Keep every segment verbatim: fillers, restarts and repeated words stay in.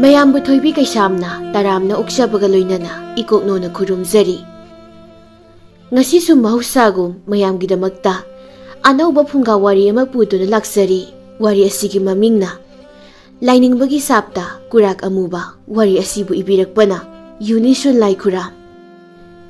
ꯃꯌꯥꯝꯕꯨ ꯊꯣꯏꯕꯤ ꯀꯩꯁꯥꯝꯅ ꯇꯔꯥꯝꯅ ꯑꯣꯛꯆꯕꯒ ꯂꯣꯏꯅꯅ ꯏꯀꯣꯛꯅꯣꯅ ꯈꯨꯔꯨꯝꯖꯔꯤ꯫ ꯉꯁꯤꯁꯨ ꯃꯍꯧꯁꯥꯒꯨꯝ ꯃꯌꯥꯝꯒꯤꯗꯃꯛꯇ ꯑꯅꯧꯕ ꯐꯨꯡꯒꯥ ꯋꯥꯔꯤ ꯑꯃ ꯄꯨꯗꯨꯅ ꯂꯥꯛꯆꯔꯤ꯫ ꯋꯥꯔꯤ ꯑꯁꯤꯒꯤ ꯃꯃꯤꯡꯅ ꯂꯥꯏꯅꯤꯡꯕꯒꯤ ꯁꯥꯞꯇ ꯀꯨꯔꯥꯛ ꯑꯃꯨꯕ꯫ ꯋꯥꯔꯤ ꯑꯁꯤꯕꯨ ꯏꯕꯤꯔꯛꯄꯅ ꯌꯨꯅꯤꯁꯨꯟ ꯂꯥꯏꯈꯨꯔꯥꯝ꯫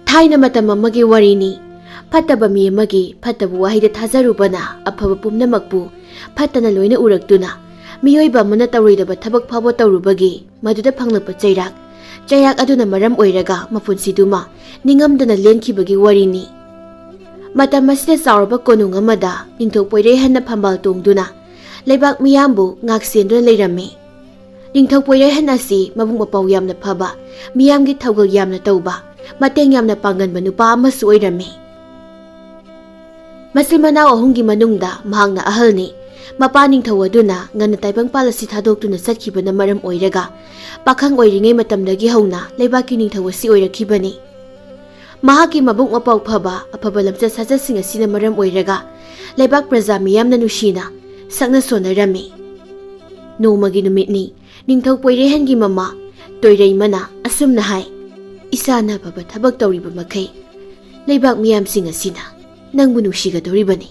ꯊꯥꯏꯅ ꯃꯇꯝ ꯑꯃꯒꯤ ꯋꯥꯔꯤꯅꯤ꯫ ꯐꯠꯇꯕ ꯃꯤ ꯑꯃꯒꯤ ꯐꯠꯇꯕ ꯋꯥꯍꯩꯗ ꯊꯥꯖꯔꯨꯕꯅ ꯑꯐꯕ ꯄꯨꯝꯅꯃꯛꯄꯨ ꯐꯠꯇꯅ ꯂꯣꯏꯅ ꯎꯔꯛꯇꯨꯅ, ꯃꯤꯑꯣꯏꯕ ꯑꯃꯅ ꯇꯧꯔꯣꯏꯗꯕ ꯊꯕꯛ ꯐꯥꯎꯕ ꯇꯧꯔꯨꯕꯒꯤ ꯃꯗꯨꯗ ꯐꯪꯂꯛꯄ ꯆꯩꯔꯥꯛ, ꯆꯩꯔꯥꯛ ꯑꯗꯨꯅ ꯃꯔꯝ ꯑꯣꯏꯔꯒ ꯃꯄꯨꯟꯁꯤꯗꯨꯃ ꯅꯤꯡꯉꯝꯗꯅ ꯂꯦꯟꯈꯤꯕꯒꯤ ꯋꯥꯔꯤꯅꯤ꯫ ꯃꯇꯝ ꯑꯁꯤꯗ ꯆꯥꯎꯔꯕ ꯀꯣꯅꯨꯡ ꯑꯃꯗ ꯅꯤꯡꯊꯧ ꯄꯣꯏꯔꯩꯍꯟꯅ ꯐꯝꯕꯥꯜ ꯇꯣꯡꯗꯨꯅ ꯂꯩꯕꯥꯛ ꯃꯤꯌꯥꯝꯕꯨ ꯉꯥꯛ ꯁꯦꯟꯗꯨꯅ ꯂꯩꯔꯝꯃꯤ꯫ ꯅꯤꯡꯊꯧ ꯄꯣꯏꯔꯩꯍꯟ ꯑꯁꯤ ꯃꯕꯨꯛ ꯃꯄꯥꯎ ꯌꯥꯝꯅ ꯐꯕ, ꯃꯤꯌꯥꯝꯒꯤ ꯊꯧꯒꯜ ꯌꯥꯝꯅ ꯇꯧꯕ, ꯃꯇꯦꯡ ꯌꯥꯝꯅ ꯄꯥꯡꯒꯟꯕ ꯅꯨꯄꯥ ꯑꯃꯁꯨ ꯑꯣꯏꯔꯝꯃꯤ꯫ ꯃꯆꯤꯟ ꯃꯅꯥꯎ ꯑꯍꯨꯝꯒꯤ ꯃꯅꯨꯡꯗ ꯃꯍꯥꯛꯅ ꯑꯍꯜꯅꯤ꯫ ꯃꯄꯥ ꯅꯤꯡꯊꯧ ꯑꯗꯨꯅ ꯉꯟꯅ ꯇꯥꯏꯕꯪꯄꯥꯜ ꯑꯁꯤ ꯊꯥꯗꯣꯛꯇꯨꯅ ꯆꯠꯈꯤꯕꯅ ꯃꯔꯝ ꯑꯣꯏꯔꯒ, ꯄꯥꯈꯪ ꯑꯣꯏꯔꯤꯉꯩ ꯃꯇꯝꯗꯒꯤ ꯍꯧꯅ ꯂꯩꯕꯥꯛꯀꯤ ꯅꯤꯡꯊꯧ ꯑꯁꯤ ꯑꯣꯏꯔꯛꯈꯤꯕꯅꯤ꯫ ꯃꯍꯥꯛꯀꯤ ꯃꯕꯨꯛ ꯃꯄꯥꯎ ꯐꯕ, ꯑꯐꯕ ꯂꯝꯆꯠ ꯁꯥꯖꯠꯁꯤꯡ ꯑꯁꯤꯅ ꯃꯔꯝ ꯑꯣꯏꯔꯒ, ꯂꯩꯕꯥꯛ ꯄ꯭ꯔꯖꯥ ꯃꯤꯌꯥꯝꯅ ꯅꯨꯡꯁꯤꯅ ꯁꯛꯅ ꯁꯣꯟꯅꯔꯝꯃꯤ꯫ ꯅꯣꯡꯃꯒꯤ ꯅꯨꯃꯤꯠꯅꯤ꯫ ꯅꯤꯡꯊꯧ ꯄꯣꯏꯔꯩꯍꯟꯒꯤ ꯃꯃꯥ ꯇꯣꯏꯔꯩꯃꯅ ꯑꯁꯨꯝꯅ ꯍꯥꯏ, "ꯏꯆꯥꯅ ꯑꯐꯕ ꯊꯕꯛ ꯇꯧꯔꯤꯕ ꯃꯈꯩ ꯂꯩꯕꯥꯛ ꯃꯤꯌꯥꯝꯁꯤꯡ ꯑꯁꯤꯅ ꯅꯪꯕꯨ ꯅꯨꯡꯁꯤꯒꯗꯧꯔꯤꯕꯅꯤ,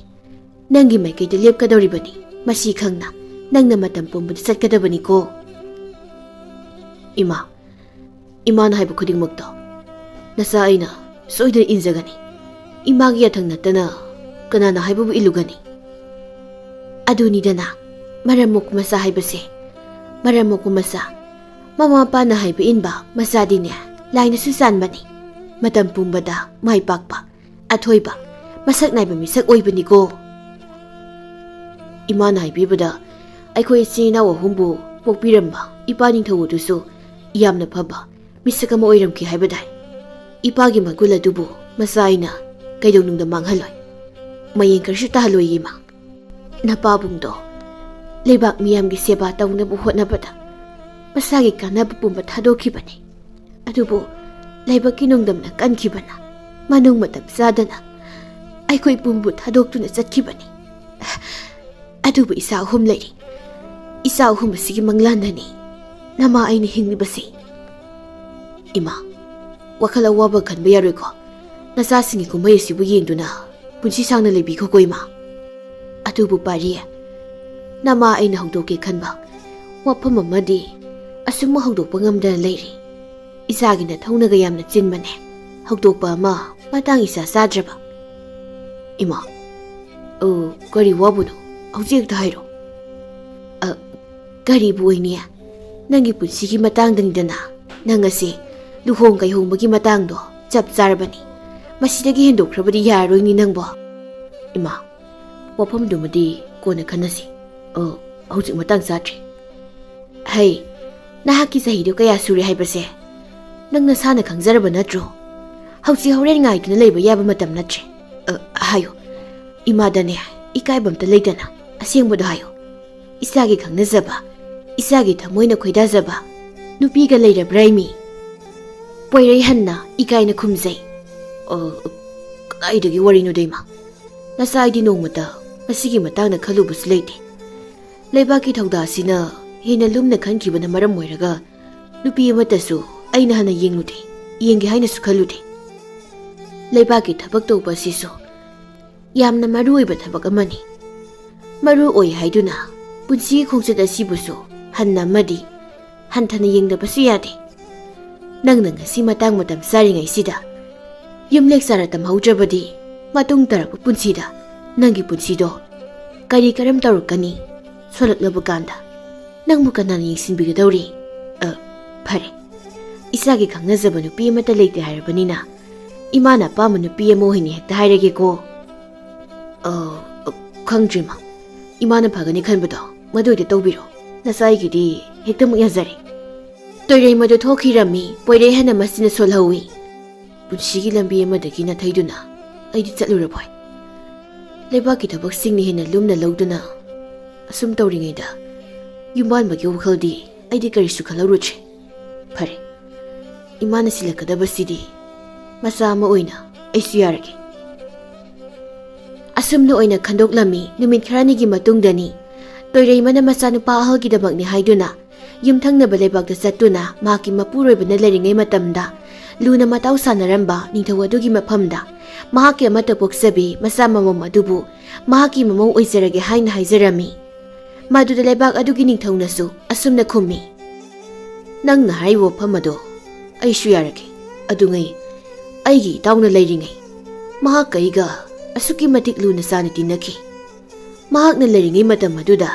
ꯅꯪꯒꯤ ꯃꯥꯏꯀꯩꯗ ꯂꯦꯞꯀꯗꯧꯔꯤꯕꯅꯤ꯫ ꯃꯁꯤ ꯈꯪꯅ ꯅꯪꯅ ꯃꯇꯝ ꯄꯨꯝꯕꯗ ꯆꯠꯀꯗꯕꯅꯤꯀꯣ꯫" "ꯏꯃꯥ, ꯏꯃꯥꯅ ꯍꯥꯏꯕ ꯈꯨꯗꯤꯡꯃꯛꯇꯣ ꯅꯆꯥ ꯑꯩꯅ ꯁꯣꯏꯗꯅ ꯏꯟꯖꯒꯅꯤ꯫ ꯏꯃꯥꯒꯤ ꯌꯥꯊꯪ ꯅꯠꯇꯅ ꯀꯅꯥꯅ ꯍꯥꯏꯕꯕꯨ ꯏꯜꯂꯨꯒꯅꯤ?" ꯑꯗꯨꯅꯤꯗꯅ ꯃꯔꯝ ꯃꯣꯛꯄ ꯃꯆꯥ ꯍꯥꯏꯕꯁꯦ꯫ ꯃꯔꯝ ꯃꯣꯛꯄ ꯃꯆꯥ, ꯃꯃꯥ ꯃꯄꯥꯅ ꯍꯥꯏꯕ ꯏꯟꯕ ꯃꯆꯥꯗꯤꯅꯦ, ꯂꯥꯏꯅꯁꯨ ꯆꯥꯟꯕꯅꯤ꯫ ꯃꯇꯝ ꯄꯨꯝꯕꯗ ꯃꯥꯏ ꯄꯥꯛꯄ, ꯑꯊꯣꯏꯕ, ꯃꯁꯛ ꯅꯥꯏꯕ ꯃꯤꯁꯛ ꯑꯣꯏꯕꯅꯤꯀꯣ꯫ ꯏꯃꯥꯅ ꯍꯥꯏꯕꯤꯕꯗ, ꯑꯩꯈꯣꯏ ꯏꯆꯤꯟ ꯏꯅꯥꯎ ꯑꯍꯨꯝꯕꯨ ꯄꯣꯛꯄꯤꯔꯝꯕ ꯏꯄꯥ ꯅꯤꯡꯊꯧ ꯑꯗꯨꯁꯨ ꯌꯥꯝꯅ ꯐꯕ ꯃꯤꯁꯛ ꯑꯃ ꯑꯣꯏꯔꯝꯈꯤ ꯍꯥꯏꯕꯗꯥꯏ? ꯏꯄꯥꯒꯤ ꯃꯒꯨꯟ ꯑꯗꯨꯕꯨ ꯃꯆꯥ ꯑꯩꯅ ꯀꯩꯗꯧꯅꯨꯡꯗ ꯃꯥꯡꯍꯜꯂꯣꯏ꯫ ꯃꯌꯦꯡ ꯀꯔꯤꯁꯨ ꯇꯥꯍꯜꯂꯣꯏ, ꯏꯃꯥ꯫ ꯅꯄꯥꯕꯨꯡꯗꯣ ꯂꯩꯕꯥꯛ ꯃꯤꯌꯥꯝꯒꯤ ꯁꯦꯕꯥ ꯇꯧꯅꯕ ꯍꯣꯠꯅꯕꯗ ꯃꯁꯥꯒꯤ ꯀꯥꯟꯅꯕ ꯄꯨꯝꯕ ꯊꯥꯗꯣꯛꯈꯤꯕꯅꯤ꯫ ꯑꯗꯨꯕꯨ ꯂꯥꯏꯕꯛꯀꯤ ꯅꯣꯡꯗꯝꯅ ꯀꯟꯈꯤꯕꯅ ꯃꯅꯨꯡ ꯃꯇꯝ ꯆꯥꯗꯅ ꯑꯩꯈꯣꯏ ꯄꯨꯝꯕꯨ ꯊꯥꯗꯣꯛꯇꯨꯅ ꯆꯠꯈꯤꯕꯅꯤ꯫ ꯑꯗꯨꯕꯨ ꯏꯆꯥ ꯑꯍꯨꯝ ꯂꯩꯔꯤ꯫ ꯏꯆꯥ ꯑꯍꯨꯝ ꯑꯁꯤꯒꯤ ꯃꯪꯂꯥꯟꯗꯅꯤ ꯅꯃꯥ ꯑꯩꯅ ꯍꯤꯡꯂꯤꯕꯁꯤ꯫ ꯏꯃꯥ, ꯋꯥꯈꯜ ꯑꯋꯥꯕ ꯈꯟꯕ ꯌꯥꯔꯣꯏꯀꯣ꯫ ꯅꯆꯥꯁꯤꯡꯒꯤ ꯀꯨꯝꯍꯩ ꯑꯁꯤꯕꯨ ꯌꯦꯡꯗꯨꯅ ꯄꯨꯟꯁꯤ ꯁꯥꯡꯅ ꯂꯩꯕꯤꯈꯣꯀꯣ ꯏꯃꯥ꯫ ꯑꯗꯨꯕꯨ ꯄꯥꯔꯤ, ꯅꯃꯥ ꯑꯩꯅ ꯍꯧꯗꯣꯛꯀꯦ ꯈꯟꯕ ꯋꯥꯐꯝ ꯑꯃꯗꯤ ꯑꯁꯨꯝ ꯍꯧꯗꯣꯛꯄ ꯉꯝꯗꯅ ꯂꯩꯔꯤ꯫ ꯏꯆꯥꯒꯤ ꯅꯊꯧꯅꯒ ꯌꯥꯝꯅ ꯆꯤꯟꯕꯅꯦ꯫ ꯍꯧꯗꯣꯛꯄ ꯑꯃ ꯃꯇꯥꯡ ꯏꯆꯥ ꯆꯥꯗ꯭ꯔꯕ꯫ ꯏꯃꯥ, ꯑ, ꯀꯔꯤ ꯋꯥꯕꯨꯅꯣ? ꯍꯧꯖꯤꯛ ꯍꯦꯛꯇ ꯍꯥꯏꯔꯣ꯫ ꯑ, ꯀꯔꯤꯕꯨ ꯑꯣꯏꯅꯤ? ꯅꯪꯒꯤ ꯄꯨꯟꯁꯤꯒꯤ ꯃꯇꯥꯡꯗꯅꯤꯗꯅ꯫ ꯅꯪ ꯑꯁꯤ ꯂꯨꯍꯣꯡ ꯀꯩꯍꯣꯡꯕꯒꯤ ꯃꯇꯥꯡꯗꯣ ꯆꯞ ꯆꯥꯔꯕꯅꯤ꯫ ꯃꯁꯤꯗꯒꯤ ꯍꯦꯟꯗꯣꯛꯈ꯭ꯔꯕꯗꯤ ꯌꯥꯔꯔꯣꯏꯅꯤ ꯅꯪꯕꯣ꯫ ꯏꯃꯥ, ꯋꯥꯐꯝꯗꯨꯃꯗꯤ ꯀꯣꯟꯅ ꯈꯟꯅꯁꯤ꯫ ꯑ, ꯍꯧꯖꯤꯛ ꯃꯇꯥꯡ ꯆꯥꯗ꯭ꯔꯤ꯫ ꯍꯩ, ꯅꯍꯥꯛꯀꯤ ꯆꯍꯤꯗꯨ ꯀꯌꯥ ꯁꯨꯔꯦ ꯍꯥꯏꯕꯁꯦ ꯅꯪ ꯅꯁꯥꯅ ꯈꯪꯖꯔꯕ ꯅꯠꯇ꯭ꯔꯣ? ꯍꯧꯖꯤꯛ ꯍꯣꯔꯦꯟ ꯉꯥꯏꯗꯨꯅ ꯂꯩꯕ ꯌꯥꯕ ꯃꯇꯝ ꯅꯠꯇ꯭ꯔꯦ꯫ ꯑ, ꯍꯥꯏꯌꯨ, ꯏꯃꯥꯗꯅꯦ, ꯏꯀꯥꯏꯕ ꯑꯝꯇ ꯂꯩꯇꯅ ꯑꯁꯦꯡꯕꯗꯣ ꯍꯥꯏꯌꯨ꯫ ꯏꯆꯥꯒꯤ ꯈꯪꯅꯖꯕ, ꯏꯆꯥꯒꯤ ꯊꯃꯣꯏꯅ ꯈꯣꯏꯗꯥꯖꯕ ꯅꯨꯄꯤꯒ ꯂꯩꯔꯕ꯭ꯔꯥ ꯏꯃꯤ? ꯄꯣꯏꯔꯩ ꯍꯟꯅ ꯏꯀꯥꯏꯅ ꯈꯨꯝꯖꯩ꯫ ꯑ, ꯀꯗꯥꯏꯗꯒꯤ ꯋꯥꯔꯤꯅꯣꯗ ꯏꯃꯥ? ꯅꯆꯥ ꯑꯩꯗꯤ ꯅꯣꯡꯃꯇ ꯃꯁꯤꯒꯤ ꯃꯇꯥꯡꯗ ꯈꯜꯂꯨꯕꯁꯨ ꯂꯩꯇꯦ꯫ ꯂꯩꯕꯥꯛꯀꯤ ꯊꯧꯗꯥꯁꯤꯅ ꯍꯦꯟꯅ ꯂꯨꯝꯅ ꯈꯟꯈꯤꯕꯅ ꯃꯔꯝ ꯑꯣꯏꯔꯒ ꯅꯨꯄꯤ ꯑꯃꯠꯇꯁꯨ ꯑꯩꯅ ꯍꯥꯟꯅ ꯌꯦꯡꯂꯨꯗꯦ, ꯌꯦꯡꯒꯦ ꯍꯥꯏꯅꯁꯨ ꯈꯜꯂꯨꯗꯦ꯫ ꯂꯩꯕꯥꯛꯀꯤ ꯊꯕꯛ ꯇꯧꯕ ꯑꯁꯤꯁꯨ ꯌꯥꯝꯅ ꯃꯔꯨ ꯑꯣꯏꯕ ꯊꯕꯛ ꯑꯃꯅꯤ꯫ ꯃꯔꯨ ꯑꯣꯏ ꯍꯥꯏꯗꯨꯅ ꯄꯨꯟꯁꯤꯒꯤ ꯈꯣꯡꯆꯠ ꯑꯁꯤꯕꯨꯁꯨ ꯍꯟꯅ ꯑꯃꯗꯤ ꯍꯟꯊꯅ ꯌꯦꯡꯗꯕꯁꯨ ꯌꯥꯗꯦ꯫ ꯅꯪꯅ ꯉꯁꯤ ꯃꯇꯥꯡ ꯃꯇꯝ ꯆꯥꯔꯤꯉꯩꯁꯤꯗ ꯌꯨꯝ ꯂꯦꯛꯆꯔ ꯇꯝꯍꯧꯗ꯭ꯔꯕꯗꯤ ꯃꯇꯨꯡ ꯇꯥꯔꯛꯄ ꯄꯨꯟꯁꯤꯗ ꯅꯪꯒꯤ ꯄꯨꯟꯁꯤꯗꯣ ꯀꯔꯤ ꯀꯔꯝ ꯇꯧꯔꯛꯀꯅꯤ? ꯁꯣꯜꯂꯛꯂꯕ ꯀꯥꯟꯗ ꯅꯪꯕꯨ ꯀꯅꯥꯅ ꯌꯦꯡꯁꯤꯟꯕꯤꯒꯗꯧꯔꯤ? ꯑ, ꯐꯔꯦ, ꯏꯆꯥꯒꯤ ꯈꯪꯅꯖꯕ ꯅꯨꯄꯤ ꯑꯃꯠꯇ ꯂꯩꯇꯦ ꯍꯥꯏꯔꯕꯅꯤꯅ ꯏꯃꯥꯅ ꯑꯄꯥꯝꯕ ꯅꯨꯄꯤ ꯑꯃ ꯑꯣꯏꯅ ꯍꯦꯛꯇ ꯍꯥꯏꯔꯒꯦꯀꯣ꯫ ꯑ, ꯑ, ꯈꯪꯗ꯭ꯔꯤ ꯃꯥ, ꯏꯃꯥꯅ ꯐꯒꯅꯤ ꯈꯟꯕꯗꯣ ꯃꯗꯨ ꯍꯦꯛꯇ ꯇꯧꯕꯤꯔꯣ꯫ ꯅꯆꯥ ꯑꯩꯒꯤꯗꯤ ꯍꯦꯛꯇꯃꯛ ꯌꯥꯖꯔꯦ꯫ ꯇꯣꯏꯔꯩꯃꯗꯨ ꯊꯣꯛꯈꯤꯔꯝꯃꯤ, ꯄꯣꯏꯔꯩ ꯍꯟꯅ ꯃꯁꯤꯅ ꯁꯣꯜꯍꯧꯏ꯫ ꯄꯨꯟꯁꯤꯒꯤ ꯂꯝꯕꯤ ꯑꯃꯗꯒꯤ ꯅꯥꯊꯩꯗꯨꯅ ꯑꯩꯗꯤ ꯆꯠꯂꯨꯔꯕꯣꯏ꯫ ꯂꯩꯕꯥꯛꯀꯤ ꯊꯕꯛꯁꯤꯡꯅ ꯍꯦꯟꯅ ꯂꯨꯝꯅ ꯂꯧꯗꯨꯅ ꯑꯁꯨꯝ ꯇꯧꯔꯤꯉꯩꯗ ꯌꯨꯝꯕꯥꯟꯕꯒꯤ ꯋꯥꯈꯜꯗꯤ ꯑꯩꯗꯤ ꯀꯔꯤꯁꯨ ꯈꯜꯍꯧꯔꯨꯗ꯭ꯔꯦ꯫ ꯐꯔꯦ, ꯏꯃꯥꯅ ꯁꯤꯜꯂꯛꯀꯗꯕꯁꯤꯗꯤ ꯃꯆꯥ ꯑꯃ ꯑꯣꯏꯅ ꯑꯩꯁꯨ ꯌꯥꯔꯒꯦ꯫ ꯑꯁꯨꯝꯅ ꯑꯣꯏꯅ ꯈꯟꯗꯣꯛꯂꯝꯃꯤ꯫ ꯅꯨꯃꯤꯠ ꯈꯔꯅꯤꯒꯤ ꯃꯇꯨꯡꯗꯅꯤ꯫ ꯇꯣꯏꯔꯩꯃꯅ ꯃꯆꯥꯅꯨꯄꯥ ꯑꯍꯜꯒꯤꯗꯃꯛꯅꯤ ꯍꯥꯏꯗꯨꯅ ꯌꯨꯝꯊꯪꯅꯕ ꯂꯩꯕꯥꯛꯇ ꯆꯠꯇꯨꯅ ꯃꯍꯥꯛꯀꯤ ꯃꯄꯨꯔꯣꯏꯕꯅ ꯂꯩꯔꯤꯉꯩ ꯃꯇꯝꯗ ꯂꯨꯅ ꯃꯇꯥꯎ ꯁꯥꯟꯅꯔꯝꯕ ꯅꯤꯡꯊꯧ ꯑꯗꯨꯒꯤ ꯃꯐꯝꯗ ꯃꯍꯥꯛꯀꯤ ꯑꯃꯠꯇ ꯄꯣꯛꯆꯕꯤ ꯃꯆꯥ ꯃꯃꯧ ꯑꯗꯨꯕꯨ ꯃꯍꯥꯛꯀꯤ ꯃꯃꯧ ꯑꯣꯏꯖꯔꯒꯦ ꯍꯥꯏꯅ ꯍꯥꯏꯖꯔꯝꯃꯤ꯫ ꯃꯗꯨꯗ ꯂꯩꯕꯥꯛ ꯑꯗꯨꯒꯤ ꯅꯤꯡꯊꯧꯅꯁꯨ ꯑꯁꯨꯝꯅ ꯈꯨꯝꯃꯤ, "ꯅꯪꯅ ꯍꯥꯏꯔꯤꯕ ꯋꯥꯐꯝ ꯑꯗꯣ ꯑꯩꯁꯨ ꯌꯥꯔꯒꯦ꯫ ꯑꯗꯨꯉꯩ ꯑꯩꯒꯤ ꯏꯇꯥꯎꯅ ꯂꯩꯔꯤꯉꯩ ꯃꯍꯥꯛꯀ ꯑꯩꯒ ꯑꯁꯨꯛꯀꯤ ꯃꯇꯤꯛ ꯂꯨꯅ ꯆꯥꯟꯅ ꯇꯤꯟꯅꯈꯤ꯫ ꯃꯍꯥꯛꯅ ꯂꯩꯔꯤꯉꯩ ꯃꯇꯝ ꯑꯗꯨꯗ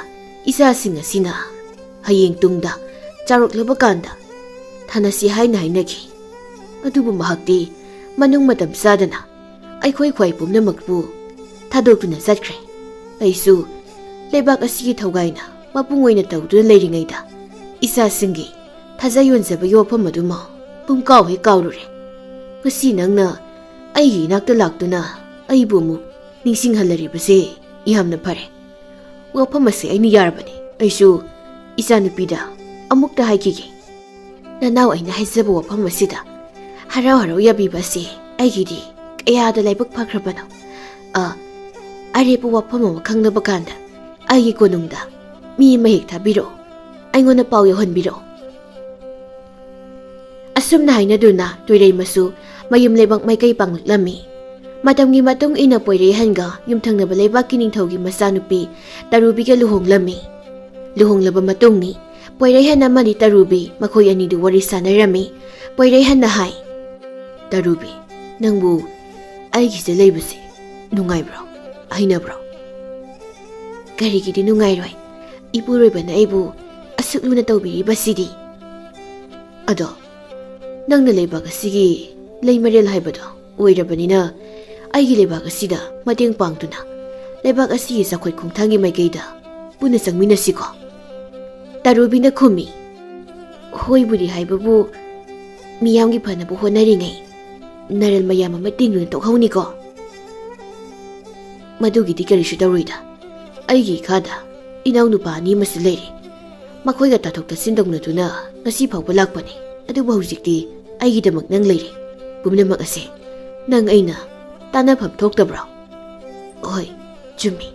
ꯏꯆꯥꯁꯤꯡ ꯑꯁꯤꯅ ꯍꯌꯦꯡ ꯇꯨꯡꯗ ꯆꯥꯎꯔꯛꯂꯕ ꯀꯥꯟꯗ ꯊꯥꯅꯁꯤ ꯍꯥꯏꯅ ꯍꯥꯏꯅꯈꯤ꯫ ꯑꯗꯨꯕꯨ ꯃꯍꯥꯛꯇꯤ ꯃꯅꯨꯡ ꯃꯇꯝ ꯆꯥꯗꯅ ꯑꯩꯈꯣꯏ ꯈ꯭ꯋꯥꯏ ꯄꯨꯝꯅꯃꯛꯄꯨ ꯊꯥꯗꯣꯛꯇꯨꯅ ꯆꯠꯈ꯭ꯔꯦ꯫ ꯑꯩꯁꯨ ꯂꯩꯕꯥꯛ ꯑꯁꯤꯒꯤ ꯊꯧꯒꯥꯏꯅ ꯃꯄꯨꯡ ꯑꯣꯏꯅ ꯇꯧꯗꯨꯅ ꯂꯩꯔꯤꯉꯩꯗ ꯏꯆꯥꯁꯤꯡꯒꯤ ꯊꯥꯖ ꯌꯣꯟꯖꯕꯒꯤ ꯋꯥꯐꯝ ꯑꯗꯨꯃ ꯄꯨꯝꯀꯥꯎ ꯍꯦꯛ ꯀꯥꯎꯔꯨꯔꯦ꯫ ꯉꯁꯤ ꯅꯪꯅ ꯑꯩꯒꯤ ꯏꯅꯥꯛꯇ ꯂꯥꯛꯇꯨꯅ ꯑꯩꯕꯨ ꯑꯃꯨꯛ ꯅꯤꯡꯁꯤꯡꯍꯜꯂꯔꯤꯕꯁꯦ ꯌꯥꯝꯅ ꯐꯔꯦ꯫ ꯋꯥꯐꯝ ꯑꯁꯦ ꯑꯩꯅ ꯌꯥꯔꯕꯅꯤ꯫ ꯑꯩꯁꯨ ꯏꯆꯥꯅꯨꯄꯤꯗ ꯑꯃꯨꯛꯇ ꯍꯥꯏꯈꯤꯒꯦ꯫ ꯅꯅꯥꯎ ꯑꯩꯅ ꯍꯥꯏꯖꯕ ꯋꯥꯐꯝ ꯑꯁꯤꯗ ꯍꯔꯥꯎ ꯍꯔꯥꯎ ꯌꯥꯕꯤꯕ ꯑꯁꯤ ꯑꯩꯒꯤꯗꯤ ꯀꯌꯥꯗ ꯂꯥꯏꯕꯛ ꯐꯈ꯭ꯔꯕꯅꯣ꯫ ꯑ, ꯑꯔꯦꯞꯄ ꯋꯥꯐꯝ ꯑꯃ ꯈꯪꯅꯕ ꯀꯥꯟꯗ ꯑꯩꯒꯤ ꯀꯣꯅꯨꯡꯗ ꯃꯤ ꯑꯃ ꯍꯦꯛ ꯊꯥꯕꯤꯔꯛꯑꯣ꯫ ꯑꯩꯉꯣꯟꯗ ꯄꯥꯎ ꯌꯧꯍꯟꯕꯤꯔꯛꯑꯣ꯫" ꯑꯁꯨꯝꯅ ꯍꯥꯏꯅꯗꯨꯅ ꯇꯣꯏꯔꯩꯃꯁꯨ ꯃꯌꯨꯝ ꯂꯩꯕꯥꯛ ꯃꯥꯏꯀꯩ ꯄꯥꯡꯂꯛꯂꯝꯃꯤ꯫ ꯃꯇꯝꯒꯤ ꯃꯇꯨꯡ ꯏꯟꯅ ꯄꯣꯏꯔꯩꯍꯟꯒ ꯌꯨꯝꯊꯪꯅꯕ ꯂꯩꯕꯥꯛꯀꯤ ꯅꯤꯡꯊꯧꯒꯤ ꯃꯆꯥꯅꯨꯄꯤ ꯇꯔꯨꯕꯤꯒ ꯂꯨꯍꯣꯡꯂꯝꯃꯤ꯫ ꯂꯨꯍꯣꯡꯂꯕ ꯃꯇꯨꯡꯅꯤ ꯄꯣꯏꯔꯩꯍꯟ ꯑꯃꯗꯤ ꯇꯔꯨꯕꯤ ꯃꯈꯣꯏ ꯑꯅꯤꯗꯨ ꯋꯥꯔꯤ ꯁꯥꯟꯅꯔꯝꯃꯤ꯫ ꯄꯣꯏꯔꯩꯍꯟꯅ ꯍꯥꯏ, "ꯇꯔꯨꯕꯤ, ꯅꯪꯕꯨ ꯑꯩꯒꯤꯁꯤꯗ ꯂꯩꯕꯁꯦ ꯅꯨꯡꯉꯥꯏꯕ꯭ꯔꯣ? ꯍꯩꯅꯕ꯭ꯔꯣ?" "ꯀꯔꯤꯒꯤꯗꯤ ꯅꯨꯡꯉꯥꯏꯔꯣꯏ? ꯏꯄꯨꯔꯣꯏꯕꯅ ꯑꯩꯕꯨ ꯑꯁꯨꯛ ꯂꯨꯅ ꯇꯧꯕꯤꯔꯤꯕꯁꯤꯗꯤ꯫" "ꯑꯗꯣ ꯅꯪꯅ ꯂꯩꯕꯥꯛ ꯑꯁꯤꯒꯤ ꯂꯩꯃꯔꯦꯜ ꯍꯥꯏꯕꯗꯣ ꯑꯣꯏꯔꯕꯅꯤꯅ ꯑꯩꯒꯤ ꯂꯩꯕꯥꯛ ꯑꯁꯤꯗ ꯃꯇꯦꯡ ꯄꯥꯡꯗꯨꯅ ꯂꯩꯕꯥꯛ ꯑꯁꯤꯒꯤ ꯆꯥꯎꯈꯠ ꯈꯣꯡꯊꯥꯡꯒꯤ ꯃꯥꯏꯀꯩꯗ ꯄꯨꯟꯅ ꯆꯪꯃꯤꯟꯅꯁꯤꯀꯣ?" ꯇꯔꯨꯕꯤꯅ ꯈꯨꯝꯃꯤ, "ꯍꯣꯏꯕꯨꯗꯤ ꯍꯥꯏꯕꯕꯨ ꯃꯤꯌꯥꯝꯒꯤ ꯐꯅꯕ ꯍꯣꯠꯅꯔꯤꯉꯩ ꯅꯔꯦꯜ ꯃꯌꯥꯝ ꯑꯃ ꯇꯤꯡꯗꯨꯅ ꯇꯣꯛꯍꯧꯅꯤꯀꯣ?" "ꯃꯗꯨꯒꯤꯗꯤ ꯀꯔꯤꯁꯨ ꯇꯧꯔꯣꯏꯗ꯫ ꯑꯩꯒꯤ ꯏꯈꯥꯗ ꯏꯅꯥꯎꯅꯨꯄꯥ ꯑꯅꯤ ꯑꯃꯁꯨ ꯂꯩꯔꯤ꯫ ꯃꯈꯣꯏꯒ ꯇꯥꯊꯣꯛ ꯇꯥꯁꯤꯟ ꯇꯧꯅꯗꯨꯅ ꯉꯁꯤ ꯐꯥꯎꯕ ꯂꯥꯛꯄꯅꯤ꯫ ꯑꯗꯨꯕꯨ ꯍꯧꯖꯤꯛꯇꯤ ꯑꯩꯒꯤꯗꯃꯛ ꯅꯪ ꯂꯩꯔꯦ꯫ ꯄꯨꯝꯅꯃꯛ ꯑꯁꯦ ꯅꯪ ꯑꯩꯅ ꯇꯥꯟꯅꯐꯝ ꯊꯣꯛꯇꯕ꯭ꯔꯣ?" "ꯍꯣꯏ, ꯆꯨꯝꯃꯤ꯫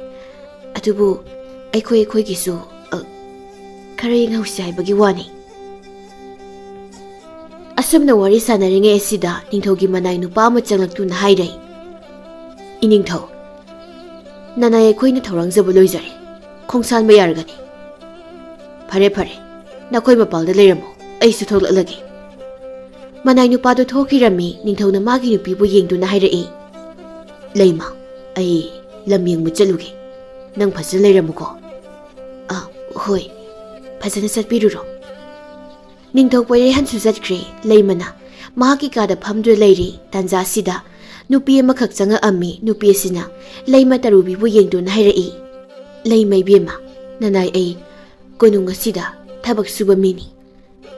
ꯑꯗꯨꯕꯨ ꯑꯩꯈꯣꯏ ꯑꯩꯈꯣꯏꯒꯤꯁꯨ, ꯑ, ꯈꯔ ꯌꯦꯡꯍꯧꯁꯤ ꯍꯥꯏꯕꯒꯤ ꯋꯥꯅꯤ꯫ ꯑꯁꯨꯝꯅ ꯋꯥꯔꯤ ꯁꯥꯟꯅꯔꯤꯉꯩ ꯑꯁꯤꯗ ꯅꯤꯡꯊꯧꯒꯤ ꯃꯅꯥꯏ ꯅꯨꯄꯥ ꯑꯃ ꯆꯪꯂꯛꯇꯨꯅ ꯍꯥꯏꯔꯦ, "ꯏꯅꯤꯡꯊꯧ, ꯅꯅꯥꯏ ꯑꯩꯈꯣꯏꯅ ꯊꯧꯔꯥꯡꯖꯕ ꯂꯣꯏꯖꯔꯦ꯫ ꯈꯣꯡꯁꯥꯟꯕ ꯌꯥꯔꯒꯅꯤ꯫ ꯐꯔꯦ, ꯐꯔꯦ, ꯅꯈꯣꯏ ꯃꯄꯥꯜꯗ ꯂꯩꯔꯝꯃꯣ, ꯑꯩꯁꯨ ꯊꯣꯛꯂꯛꯂꯒꯦ꯫" ꯃꯅꯥꯏ ꯅꯨꯄꯥꯗꯨ ꯊꯣꯛꯈꯤꯔꯝꯃꯤ꯫ ꯅꯤꯡꯊꯧꯅ ꯃꯥꯒꯤ ꯅꯨꯄꯤꯕꯨ ꯌꯦꯡꯗꯨꯅ ꯍꯥꯏꯔꯛꯏ, "ꯂꯩꯃ, ꯑꯩ ꯂꯝ ꯌꯦꯡꯕ ꯆꯠꯂꯨꯒꯦ꯫ ꯅꯪ ꯐꯖꯅ ꯂꯩꯔꯝꯃꯨꯀꯣ꯫" "ꯑ, ꯍꯣꯏ, ꯐꯖꯅ ꯆꯠꯄꯤꯔꯨꯔꯣ꯫" ꯅꯤꯡꯊꯧ ꯄꯣꯏꯔꯩꯍꯟꯁꯨ ꯆꯠꯈ꯭ꯔꯦ꯫ ꯂꯩꯃꯅ ꯃꯍꯥꯛꯀꯤ ꯀꯥꯗ ꯐꯝꯗꯨꯅ ꯂꯩꯔꯤ꯫ ꯇꯥꯟꯖꯥ ꯑꯁꯤꯗ ꯅꯨꯄꯤ ꯑꯃꯈꯛ ꯆꯪꯉꯛꯑꯝꯃꯤ꯫ ꯅꯨꯄꯤ ꯑꯁꯤꯅ ꯂꯩꯃ ꯇꯔꯨꯕꯤꯕꯨ ꯌꯦꯡꯗꯨꯅ ꯍꯥꯏꯔꯛꯏ, "ꯂꯩꯃ ꯏꯕꯦꯝꯃ, ꯅꯅꯥꯏ ꯑꯩ ꯀꯣꯅꯨꯡ ꯑꯁꯤꯗ ꯊꯕꯛ ꯁꯨꯕ ꯃꯤꯅꯤ꯫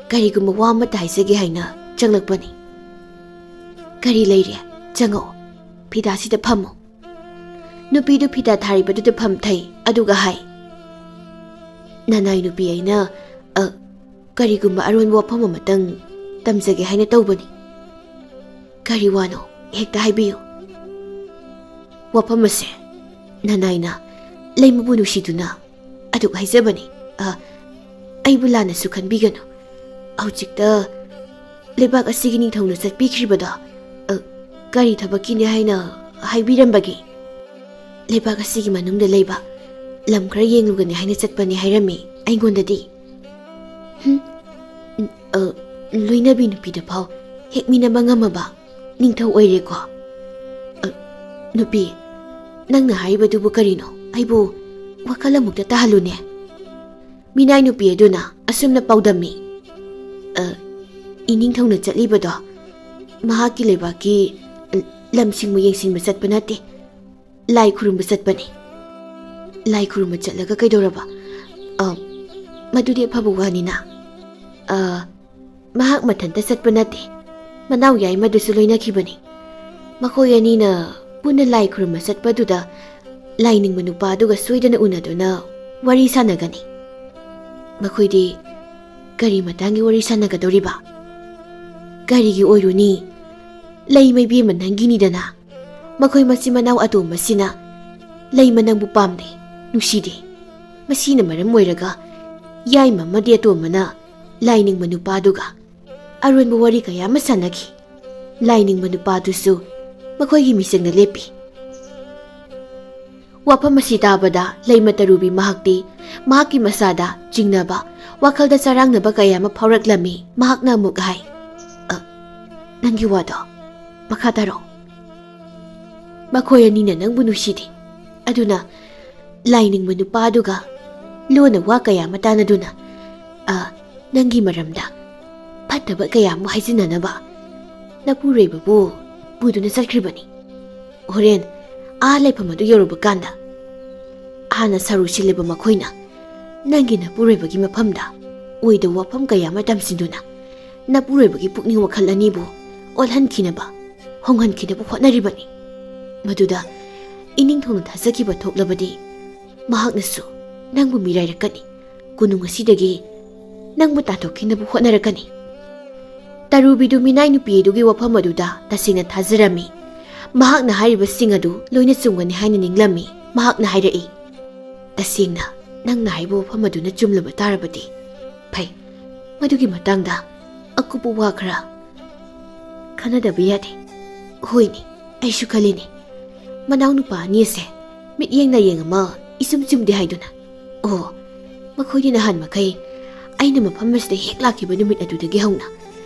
ꯀꯔꯤꯒꯨꯝꯕ ꯋꯥ ꯑꯃꯠꯇ ꯍꯥꯏꯖꯒꯦ ꯍꯥꯏꯅ ꯆꯪꯂꯛꯄꯅꯤ꯫" "ꯀꯔꯤ ꯂꯩꯔꯦ? ꯆꯪꯉꯛꯑꯣ, ꯐꯤꯗꯥꯁꯤꯗ ꯐꯝꯃꯨ꯫" ꯅꯨꯄꯤꯗꯨ ꯐꯤꯗꯥ ꯊꯥꯔꯤꯕꯗꯨꯗ ꯐꯝꯊꯩ, ꯑꯗꯨꯒ ꯍꯥꯏ, "ꯅꯅꯥꯏ ꯅꯨꯄꯤ, ꯑꯩꯅ, ꯑ, ꯀꯔꯤꯒꯨꯝꯕ ꯑꯔꯣꯟꯕ ꯋꯥꯐꯝ ꯑꯃꯇꯪ ꯇꯝꯖꯒꯦ ꯍꯥꯏꯅ ꯇꯧꯕꯅꯤ꯫" "ꯀꯔꯤ ꯋꯥꯅꯣ? ꯍꯦꯛꯇ ꯍꯥꯏꯕꯤꯌꯨ꯫" "ꯋꯥꯐꯝ ꯑꯁꯦ, ꯅꯅꯥꯏꯅ ꯂꯩꯃꯕꯨ ꯅꯨꯡꯁꯤꯗꯨꯅ ꯑꯗꯨꯛ ꯍꯥꯏꯖꯕꯅꯤ꯫ ꯑ, ꯑꯩꯕꯨ ꯂꯥꯟꯅꯁꯨ ꯈꯟꯕꯤꯒꯅꯨ꯫ ꯍꯧꯖꯤꯛꯇ ꯂꯩꯕꯥꯛ ꯑꯁꯤꯒꯤ ꯅꯤꯡꯊꯧꯅ ꯆꯠꯄꯤꯈ꯭ꯔꯤꯕꯗꯣ, ꯑ, ꯀꯔꯤ ꯊꯕꯛꯀꯤꯅꯤ ꯍꯥꯏꯅ ꯍꯥꯏꯕꯤꯔꯝꯕꯒꯦ?" "ꯂꯩꯕꯥꯛ ꯑꯁꯤꯒꯤ ꯃꯅꯨꯡꯗ ꯂꯩꯕ ꯂꯝ ꯈꯔ ꯌꯦꯡꯂꯨꯒꯅꯤ ꯍꯥꯏꯅ ꯆꯠꯄꯅꯤ ꯍꯥꯏꯔꯝꯃꯤ ꯑꯩꯉꯣꯟꯗꯗꯤ꯫" "ꯍꯨꯝ, ꯑ, ꯂꯣꯏꯅꯕꯤ ꯅꯨꯄꯤꯗ ꯐꯥꯎ ꯍꯦꯛ ꯃꯤꯅꯕ ꯉꯝꯃꯕ ꯅꯤꯡꯊꯧ ꯑꯣꯏꯔꯦꯀꯣ?" "ꯑ, ꯅꯨꯄꯤ, ꯅꯪꯅ ꯍꯥꯏꯔꯤꯕꯗꯨꯕꯨ ꯀꯔꯤꯅꯣ? ꯑꯩꯕꯨ ꯋꯥꯈꯜ ꯑꯃꯨꯛꯇ ꯇꯥꯍꯜꯂꯨꯅꯦ꯫" ꯃꯤꯅꯥꯏ ꯅꯨꯄꯤ ꯑꯗꯨꯅ ꯑꯁꯨꯝꯅ ꯄꯥꯎꯗꯝꯃꯤ, "ꯑ, ꯏꯅꯤꯡꯊꯧꯅ ꯆꯠꯂꯤꯕꯗꯣ ꯃꯍꯥꯛꯀꯤ ꯂꯩꯕꯥꯛꯀꯤ ꯂꯝꯁꯤꯡꯕꯨ ꯌꯦꯡꯁꯤꯟꯕ ꯆꯠꯄ ꯅꯠꯇꯦ, ꯂꯥꯏ ꯈꯨꯔꯨꯝꯕ ꯆꯠꯄꯅꯤ꯫" "ꯂꯥꯏ ꯈꯨꯔꯨꯝꯕ ꯆꯠꯂꯒ ꯀꯩꯗꯧꯔꯕ?" "ꯑ, ꯃꯗꯨꯗꯤ ꯑꯐꯕ ꯋꯥꯅꯤꯅ꯫" "ꯑ, ꯃꯍꯥꯛ ꯃꯊꯟꯇ ꯆꯠꯄ ꯅꯠꯇꯦ, ꯃꯅꯥꯎ ꯌꯥꯏꯃꯗꯨꯁꯨ ꯂꯣꯏꯅꯈꯤꯕꯅꯤ꯫ ꯃꯈꯣꯏ ꯑꯅꯤꯅ ꯄꯨꯟꯅ ꯂꯥꯏ ꯈꯨꯔꯨꯝꯕ ꯆꯠꯄꯗꯨꯗ ꯂꯥꯏꯅꯤꯡꯕ ꯅꯨꯄꯥ ꯑꯗꯨꯒ ꯁꯣꯏꯗꯅ ꯎꯅꯗꯨꯅ ꯋꯥꯔꯤ ꯁꯥꯟꯅꯒꯅꯤ꯫" "ꯃꯈꯣꯏꯗꯤ ꯀꯔꯤ ꯃꯇꯥꯡꯒꯤ ꯋꯥꯔꯤ ꯁꯥꯟꯅꯒꯗꯧꯔꯤꯕ?" "ꯀꯔꯤꯒꯤ ꯑꯣꯏꯔꯨꯅꯤ? ꯂꯩꯃ ꯏꯕꯦꯝꯃ ꯅꯪꯒꯤꯅꯤꯗꯅ꯫ ꯃꯈꯣꯏ ꯃꯆꯤꯟ ꯃꯅꯥꯎ ꯑꯇꯣꯝꯕꯁꯤꯅ ꯂꯩꯃ ꯅꯪꯕꯨ ꯄꯥꯝꯗꯦ, ꯅꯨꯡꯁꯤꯗꯦ꯫ ꯃꯁꯤꯅ ꯃꯔꯝ ꯑꯣꯏꯔꯒ ꯌꯥꯏꯃ ꯑꯃꯗꯤ ꯑꯇꯣꯝꯕꯅ ꯂꯥꯏꯅꯤꯡꯕ ꯅꯨꯄꯥꯗꯨꯒ ꯑꯔꯣꯟꯕ ꯋꯥꯔꯤ ꯀꯌꯥ ꯑꯃ ꯁꯥꯟꯅꯈꯤ꯫ ꯂꯥꯏꯅꯤꯡꯕ ꯅꯨꯄꯥꯗꯨꯁꯨ ꯃꯈꯣꯏꯒꯤ ꯃꯤꯆꯪꯗ ꯂꯦꯞꯄꯤ꯫ ꯋꯥꯐꯝ ꯑꯁꯤ ꯇꯥꯕꯗ ꯂꯩꯃ ꯇꯔꯨꯕꯤ ꯃꯍꯥꯛꯇꯤ ꯃꯍꯥꯛꯀꯤ ꯃꯁꯥꯗ ꯆꯤꯡꯅꯕ, ꯋꯥꯈꯜꯗ ꯆꯔꯥꯡꯅꯕ ꯀꯌꯥ ꯑꯃ ꯐꯥꯎꯔꯛꯂꯝꯃꯤ꯫ ꯃꯍꯥꯛꯅ ꯑꯃꯨꯛ ꯍꯥꯏ, "ꯑ, ꯅꯪꯒꯤ ꯋꯥꯗꯣ ꯃꯈꯥ ꯇꯥꯔꯣ꯫ ꯃꯈꯣꯏ ꯑꯅꯤꯅ ꯅꯪꯕꯨ ꯅꯨꯡꯁꯤꯗꯦ꯫ ꯑꯗꯨꯅ ꯂꯥꯏꯅꯤꯡꯕ ꯅꯨꯄꯥꯗꯨꯒ ꯂꯣꯟꯅ ꯋꯥ ꯀꯌꯥ ꯑꯃ ꯇꯥꯟꯅꯗꯨꯅ, ꯑ, ꯅꯪꯒꯤ ꯃꯔꯝꯗ ꯐꯠꯇꯕ ꯀꯌꯥ ꯑꯃ ꯍꯥꯏꯖꯤꯟꯅꯅꯕ ꯅꯄꯨꯔꯣꯏꯕꯕꯨ ꯄꯨꯗꯨꯅ ꯆꯠꯈ꯭ꯔꯤꯕꯅꯤ꯫ ꯍꯣꯔꯦꯟ ꯑꯥ ꯂꯩꯐꯝ ꯑꯗꯨ ꯌꯧꯔꯨꯕ ꯀꯥꯟꯗ ꯍꯥꯟꯅ ꯁꯔꯨ ꯁꯤꯜꯂꯤꯕ ꯃꯈꯣꯏꯅ ꯅꯪꯒꯤ ꯅꯄꯨꯔꯣꯏꯕꯒꯤ ꯃꯐꯝꯗ ꯑꯣꯏꯗꯕ ꯋꯥꯐꯝ ꯀꯌꯥ ꯑꯃ ꯇꯝꯁꯤꯟꯗꯨꯅ ꯅꯄꯨꯔꯣꯏꯕꯒꯤ ꯄꯨꯛꯅꯤꯡ ꯋꯥꯈꯜ ꯑꯅꯤꯕꯨ ꯑꯣꯜꯍꯟꯈꯤꯅꯕ, ꯍꯣꯡꯍꯟꯈꯤꯅꯕ ꯍꯣꯠꯅꯔꯤꯕꯅꯤ꯫ ꯃꯗꯨꯗ ꯏꯅꯤꯡꯊꯧꯅ ꯊꯥꯖꯈꯤꯕ ꯊꯣꯛꯂꯕꯗꯤ ꯃꯍꯥꯛꯅꯁꯨ ꯅꯪꯕꯨ ꯃꯤꯔꯥꯏꯔꯛꯀꯅꯤ꯫ ꯀꯣꯅꯨꯡ ꯑꯁꯤꯗꯒꯤ ꯅꯪꯕꯨ ꯇꯥꯟꯊꯣꯛꯈꯤꯅꯕ ꯍꯣꯠꯅꯔꯛꯀꯅꯤ꯫" ꯇꯔꯨꯕꯤꯗꯨ ꯃꯤꯅꯥꯏ ꯅꯨꯄꯤ ꯑꯗꯨꯒꯤ ꯋꯥꯐꯝ ꯑꯗꯨꯗ ꯇꯁꯦꯡꯅ ꯊꯥꯖꯔꯝꯃꯤ꯫ ꯃꯍꯥꯛꯅ ꯍꯥꯏꯔꯤꯕꯁꯤꯡ ꯑꯗꯨ ꯂꯣꯏꯅ ꯆꯨꯝꯒꯅꯤ ꯍꯥꯏꯅ ꯅꯤꯡꯂꯝꯃꯤ꯫ ꯃꯍꯥꯛꯅ ꯍꯥꯏꯔꯛꯏ, "ꯇꯁꯦꯡꯅ ꯅꯪꯅ ꯍꯥꯏꯕ ꯋꯥꯐꯝ ꯑꯗꯨꯅ ꯆꯨꯝꯂꯕ ꯇꯥꯔꯕꯗꯤ ꯐꯩ꯫ ꯃꯗꯨꯒꯤ ꯃꯇꯥꯡꯗ ꯑꯀꯨꯞꯄ ꯋꯥ ꯈꯔ ꯈꯟꯅꯗꯕ ꯌꯥꯗꯦ꯫" "ꯍꯣꯏꯅꯦ, ꯑꯩꯁꯨ ꯈꯜꯂꯤꯅꯦ꯫ ꯃꯅꯥꯎꯅꯨꯄꯥ ꯑꯅꯤ ꯑꯁꯦ ꯃꯤꯠꯌꯦꯡ ꯅꯥꯌꯦꯡ ꯑꯃ ꯏꯆꯨꯝ ꯆꯨꯝꯗꯦ ꯍꯥꯏꯗꯨꯅ꯫ ꯑꯣ, ꯃꯈꯣꯏꯗꯤ ꯅꯍꯥꯟ ꯃꯈꯩ ꯑꯩꯅ ꯃꯐꯝ ꯑꯁꯤꯗ ꯍꯦꯛ ꯂꯥꯛꯈꯤꯕ ꯅꯨꯃꯤꯠ ꯑꯗꯨꯗꯒꯤ ꯍꯧꯅ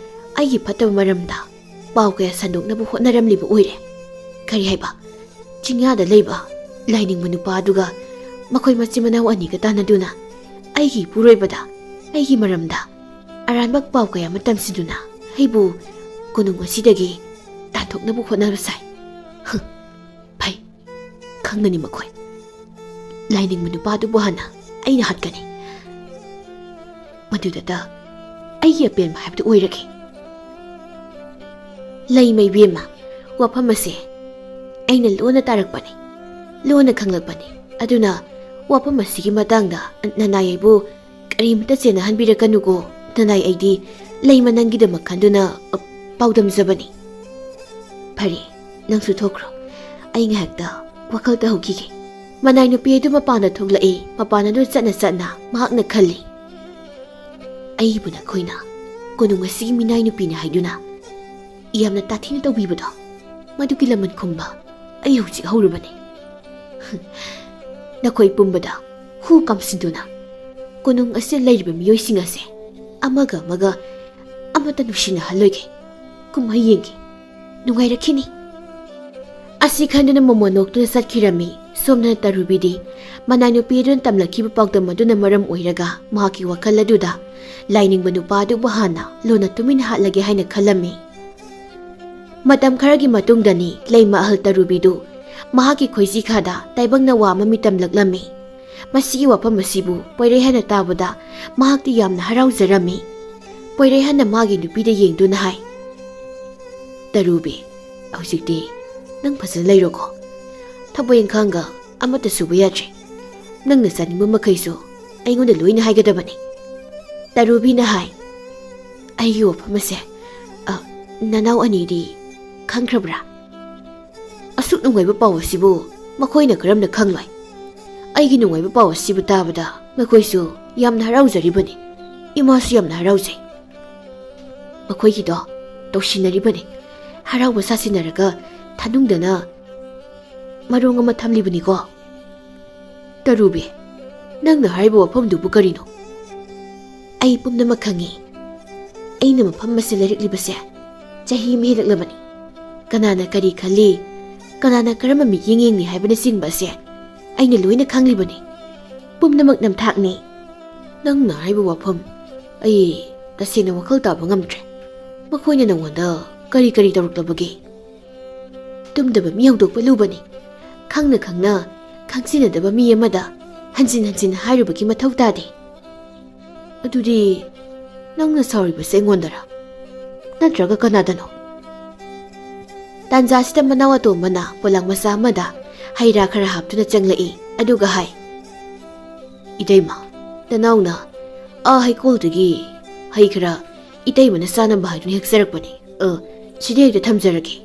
ꯑꯩꯒꯤ ꯐꯠꯇꯕ ꯃꯔꯝꯗ ꯄꯥꯎ ꯀꯌꯥ ꯁꯟꯗꯣꯛꯅꯕ ꯍꯣꯠꯅꯔꯝꯂꯤꯕ ꯑꯣꯏꯔꯦ꯫ ꯀꯔꯤ ꯍꯥꯏꯕ? ꯆꯤꯡꯌꯥꯗ ꯂꯩꯕ ꯂꯥꯏꯅꯤꯡꯕ ꯅꯨꯄꯥ ꯑꯗꯨꯒ ꯃꯈꯣꯏ ꯃꯆꯤꯟ ꯃꯅꯥꯎ ꯑꯅꯤꯒ ꯇꯥꯟꯅꯗꯨꯅ ꯑꯩꯒꯤ ꯏꯄꯨꯔꯣꯏꯕꯗ ꯑꯩꯒꯤ ꯃꯔꯝꯗ ꯑꯔꯥꯟꯕ ꯄꯥꯎ ꯀꯌꯥ ꯑꯃ ꯇꯝꯁꯤꯟꯗꯨꯅ ꯑꯩꯕꯨ ꯀꯣꯅꯨꯡ ꯑꯁꯤꯗꯒꯤ ꯇꯥꯟꯊꯣꯛꯅꯕ ꯍꯣꯠꯅꯕ ꯁꯥꯏ꯫ ꯍ, ꯐꯩ, ꯈꯪꯒꯅꯤ ꯃꯈꯣꯏ꯫ ꯂꯥꯏꯅꯤꯡꯕ ꯅꯨꯄꯥꯗꯨꯕꯨ ꯍꯥꯟꯅ ꯑꯩꯅ ꯍꯥꯠꯀꯅꯤ꯫ ꯃꯗꯨꯗꯇ ꯑꯩꯒꯤ ꯑꯄꯦꯟꯕ ꯍꯥꯏꯕꯗꯨ ꯑꯣꯏꯔꯒꯦ꯫" "ꯂꯩꯃ ꯏꯕꯦꯝꯃ, ꯋꯥꯐꯝ ꯑꯁꯦ ꯑꯩꯅ ꯂꯣꯟꯅ ꯇꯥꯔꯛꯄꯅꯤ, ꯂꯣꯟꯅ ꯈꯪꯂꯛꯄꯅꯤ꯫ ꯑꯗꯨꯅ ꯋꯥꯐꯝ ꯑꯁꯤꯒꯤ ꯃꯇꯥꯡꯗ ꯅꯅꯥꯏ ꯑꯩꯕꯨ ꯀꯔꯤꯃꯇ ꯆꯦꯟꯅꯍꯟꯕꯤꯔꯛꯀꯅꯨꯀꯣ꯫ ꯅꯅꯥꯏ ꯑꯩꯗꯤ ꯂꯩꯃ ꯅꯪꯒꯤꯗꯃꯛ ꯈꯟꯗꯨꯅ, ꯑ, ꯄꯥꯎꯗꯝꯖꯕꯅꯤ꯫" "ꯐꯔꯦ, ꯅꯪꯁꯨ ꯊꯣꯛꯈ꯭ꯔꯣ꯫ ꯑꯩ ꯉꯥꯏꯍꯥꯛꯇ ꯋꯥꯈꯜ ꯇꯧꯍꯧꯈꯤꯒꯦ꯫" ꯃꯅꯥꯏ ꯅꯨꯄꯤ ꯑꯗꯨ ꯃꯄꯥꯟꯗ ꯊꯣꯛꯂꯛꯏ꯫ ꯃꯄꯥꯟ ꯑꯗꯨ ꯆꯠꯅ ꯆꯠꯅ ꯃꯍꯥꯛꯅ ꯈꯜꯂꯤ, ꯑꯩꯕꯨ ꯅꯈꯣꯏꯅ ꯀꯣꯅꯨꯡ ꯑꯁꯤꯒꯤ ꯃꯤꯅꯥꯏ ꯅꯨꯄꯤꯅꯤ ꯍꯥꯏꯗꯨꯅ ꯌꯥꯝꯅ ꯇꯥꯊꯤꯅ ꯇꯧꯕꯤꯕꯗꯣ, ꯃꯗꯨꯒꯤ ꯂꯃꯟ ꯈꯨꯝꯕ ꯑꯩ ꯍꯧꯖꯤꯛ ꯍꯧꯔꯕꯅꯤ꯫ ꯅꯈꯣꯏ ꯄꯨꯝꯕꯗ ꯍꯨ ꯀꯥꯝꯁꯤꯟꯗꯨꯅ ꯀꯣꯅꯨꯡ ꯑꯁꯤꯗ ꯂꯩꯔꯤꯕ ꯃꯤꯑꯣꯏꯁꯤꯡ ꯑꯁꯦ ꯑꯃꯒ ꯑꯃꯒ ꯑꯃꯠꯇ ꯅꯨꯡꯁꯤꯅꯍꯜꯂꯣꯏꯒꯦ꯫ ꯀꯨꯝꯍꯩ ꯌꯦꯡꯒꯦ꯫ ꯅꯨꯡꯉꯥꯏꯔꯛꯈꯤꯅꯤ꯫ ꯑꯁꯤ ꯈꯟꯗꯨꯅ ꯃꯣꯃꯣꯟ ꯅꯣꯛꯇꯨꯅ ꯆꯠꯈꯤꯔꯝꯃꯤ꯫ ꯁꯣꯝꯗꯅ ꯇꯔꯨꯕꯤꯗꯤ ꯃꯅꯥꯏ ꯅꯨꯄꯤ ꯑꯗꯨꯅ ꯇꯝꯂꯛꯈꯤꯕ ꯄꯥꯎꯗꯝ ꯑꯗꯨꯅ ꯃꯔꯝ ꯑꯣꯏꯔꯒ ꯃꯍꯥꯛꯀꯤ ꯋꯥꯈꯜ ꯑꯗꯨꯗ ꯂꯥꯏꯅꯤꯡꯕ ꯅꯨꯄꯥ ꯑꯗꯨꯕꯨ ꯍꯥꯟꯅ ꯂꯣꯟꯅ ꯇꯨꯃꯤꯟꯅ ꯍꯥꯠꯂꯒꯦ ꯍꯥꯏꯅ ꯈꯜꯂꯝꯃꯤ꯫ ꯃꯇꯝ ꯈꯔꯒꯤ ꯃꯇꯨꯡꯗꯅꯤ ꯂꯩꯃ ꯑꯍꯜ ꯇꯔꯨꯕꯤꯗꯨ ꯃꯍꯥꯛꯀꯤ ꯈꯣꯏꯖꯤ ꯈꯥꯗ ꯇꯥꯏꯕꯪ ꯅꯋꯥ ꯑꯃ ꯃꯤꯇꯝꯂꯛꯂꯝꯃꯤ꯫ ꯃꯁꯤꯒꯤ ꯋꯥꯐꯝ ꯑꯁꯤꯕꯨ ꯄꯣꯏꯔꯩꯍꯟꯅ ꯇꯥꯕꯗ ꯃꯍꯥꯛꯇꯤ ꯌꯥꯝꯅ ꯍꯔꯥꯎꯖꯔꯝꯃꯤ꯫ ꯄꯣꯏꯔꯩꯍꯟꯅ ꯃꯥꯒꯤ ꯅꯨꯄꯤꯗ ꯌꯦꯡꯗꯨꯅ ꯍꯥꯏ, "ꯇꯔꯨꯕꯤ, ꯍꯧꯖꯤꯛꯇꯤ ꯅꯪ ꯐꯖꯅ ꯂꯩꯔꯣꯀꯣ꯫ ꯊꯕꯛ ꯏꯪꯈꯥꯡꯒ ꯑꯃꯠꯇ ꯁꯨꯕ ꯌꯥꯗ꯭ꯔꯦ꯫ ꯅꯪꯅ ꯆꯥꯅꯤꯡꯕ ꯃꯈꯩꯁꯨ ꯑꯩꯉꯣꯟꯗ ꯂꯣꯏꯅ ꯍꯥꯏꯒꯗꯕꯅꯤ꯫" ꯇꯔꯨꯕꯤꯅ ꯍꯥꯏ, "ꯑꯩꯒꯤ ꯋꯥꯐꯝ ꯑꯁꯦ, ꯑ, ꯅꯅꯥꯎ ꯑꯅꯤꯗꯤ ꯈꯪꯈ꯭ꯔꯕ꯭ꯔꯥ? ꯑꯁꯨꯛ ꯅꯨꯡꯉꯥꯏꯕ ꯄꯥꯎ ꯑꯁꯤꯕꯨ ꯃꯈꯣꯏꯅ ꯀꯔꯝꯅ ꯈꯪꯂꯣꯏ? ꯑꯩꯒꯤ ꯅꯨꯡꯉꯥꯏꯕ ꯄꯥꯎ ꯑꯁꯤꯕꯨ ꯇꯥꯕꯗ ꯃꯈꯣꯏꯁꯨ ꯌꯥꯝꯅ ꯍꯔꯥꯎꯖꯔꯤꯕꯅꯤ꯫ ꯏꯃꯥꯁꯨ ꯌꯥꯝꯅ ꯍꯔꯥꯎꯖꯩ꯫ ꯃꯈꯣꯏꯒꯤꯗꯣ ꯇꯧꯁꯤꯟꯅꯔꯤꯕꯅꯤ꯫ ꯍꯔꯥꯎꯕ ꯁꯥꯁꯤꯟꯅꯔꯒ ꯊꯥꯅꯨꯡꯗꯅ ꯃꯔꯣꯡ ꯑꯃ ꯊꯝꯂꯤꯕꯅꯤꯀꯣ꯫" "ꯇꯔꯨꯕꯤ, ꯅꯪꯅ ꯍꯥꯏꯔꯤꯕ ꯋꯥꯐꯝꯗꯨꯕꯨ ꯀꯔꯤꯅꯣ?" "ꯑꯩ ꯄꯨꯝꯅꯃꯛ ꯈꯪꯉꯤ꯫ ꯑꯩꯅ ꯃꯐꯝ ꯑꯁꯤꯗ ꯂꯩꯔꯛꯂꯤꯕꯁꯦ ꯆꯍꯤ ꯑꯃ ꯍꯦꯜꯂꯛꯂꯕꯅꯤ꯫ ꯀꯅꯥꯅ ꯀꯔꯤ ꯈꯜꯂꯤ, ꯀꯅꯥꯅ ꯀꯔꯝꯕ ꯃꯤꯠꯌꯦꯡ ꯌꯦꯡꯂꯤ ꯍꯥꯏꯕꯅꯆꯤꯡꯕ ꯑꯁꯦ ꯑꯩꯅ ꯂꯣꯏꯅ ꯈꯪꯂꯤꯕꯅꯤ꯫ ꯄꯨꯝꯅꯃꯛ ꯅꯝꯊꯥꯛꯅꯤ꯫" "ꯅꯪꯅ ꯍꯥꯏꯕ ꯋꯥꯐꯝ ꯑꯩ ꯇꯁꯦꯡꯅ ꯋꯥꯈꯜ ꯇꯥꯕ ꯉꯝꯗ꯭ꯔꯦ꯫ ꯃꯈꯣꯏꯅ ꯅꯉꯣꯟꯗ ꯀꯔꯤ ꯀꯔꯤ ꯇꯧꯔꯛꯂꯕꯒꯦ?" "ꯇꯨꯝꯗꯕ ꯃꯤ ꯍꯧꯗꯣꯛꯄ ꯂꯨꯕꯅꯤ꯫ ꯈꯪꯅ ꯈꯪꯅ ꯈꯪꯖꯤꯟꯅꯗꯕ ꯃꯤ ꯑꯃꯗ ꯍꯟꯖꯤꯟ ꯍꯟꯖꯤꯟ ꯍꯥꯏꯔꯨꯕꯒꯤ ꯃꯊꯧ ꯇꯥꯗꯦ꯫" "ꯑꯗꯨꯗꯤ ꯅꯪꯅ ꯁꯥꯎꯔꯤꯕꯁꯦ ꯑꯩꯉꯣꯟꯗꯔ? ꯅꯠꯇ꯭ꯔꯒ ꯀꯅꯥꯗꯅꯣ?" ꯇꯥꯟꯖꯥꯁꯤꯗ ꯃꯅꯥꯎ ꯑꯇꯣꯝꯕꯅ ꯄꯣꯂꯥꯡ ꯃꯆꯥ ꯑꯃꯗ ꯍꯩ ꯔꯥ ꯈꯔ ꯍꯥꯞꯇꯨꯅ ꯆꯪꯂꯛꯏ꯫ ꯑꯗꯨꯒ ꯍꯥꯏ, "ꯏꯇꯩꯃ, ꯅꯅꯥꯎꯅ ꯑꯥ ꯍꯩꯀꯣꯜꯗꯒꯤ ꯍꯩ ꯈꯔ ꯏꯇꯩꯃꯅ ꯆꯥꯅꯕ ꯍꯥꯏꯗꯨꯅ ꯍꯦꯛꯆꯔꯛꯄꯅꯤ꯫ ꯑ, ꯁꯤꯗ ꯍꯦꯛꯇ ꯊꯝꯖꯔꯒꯦ꯫"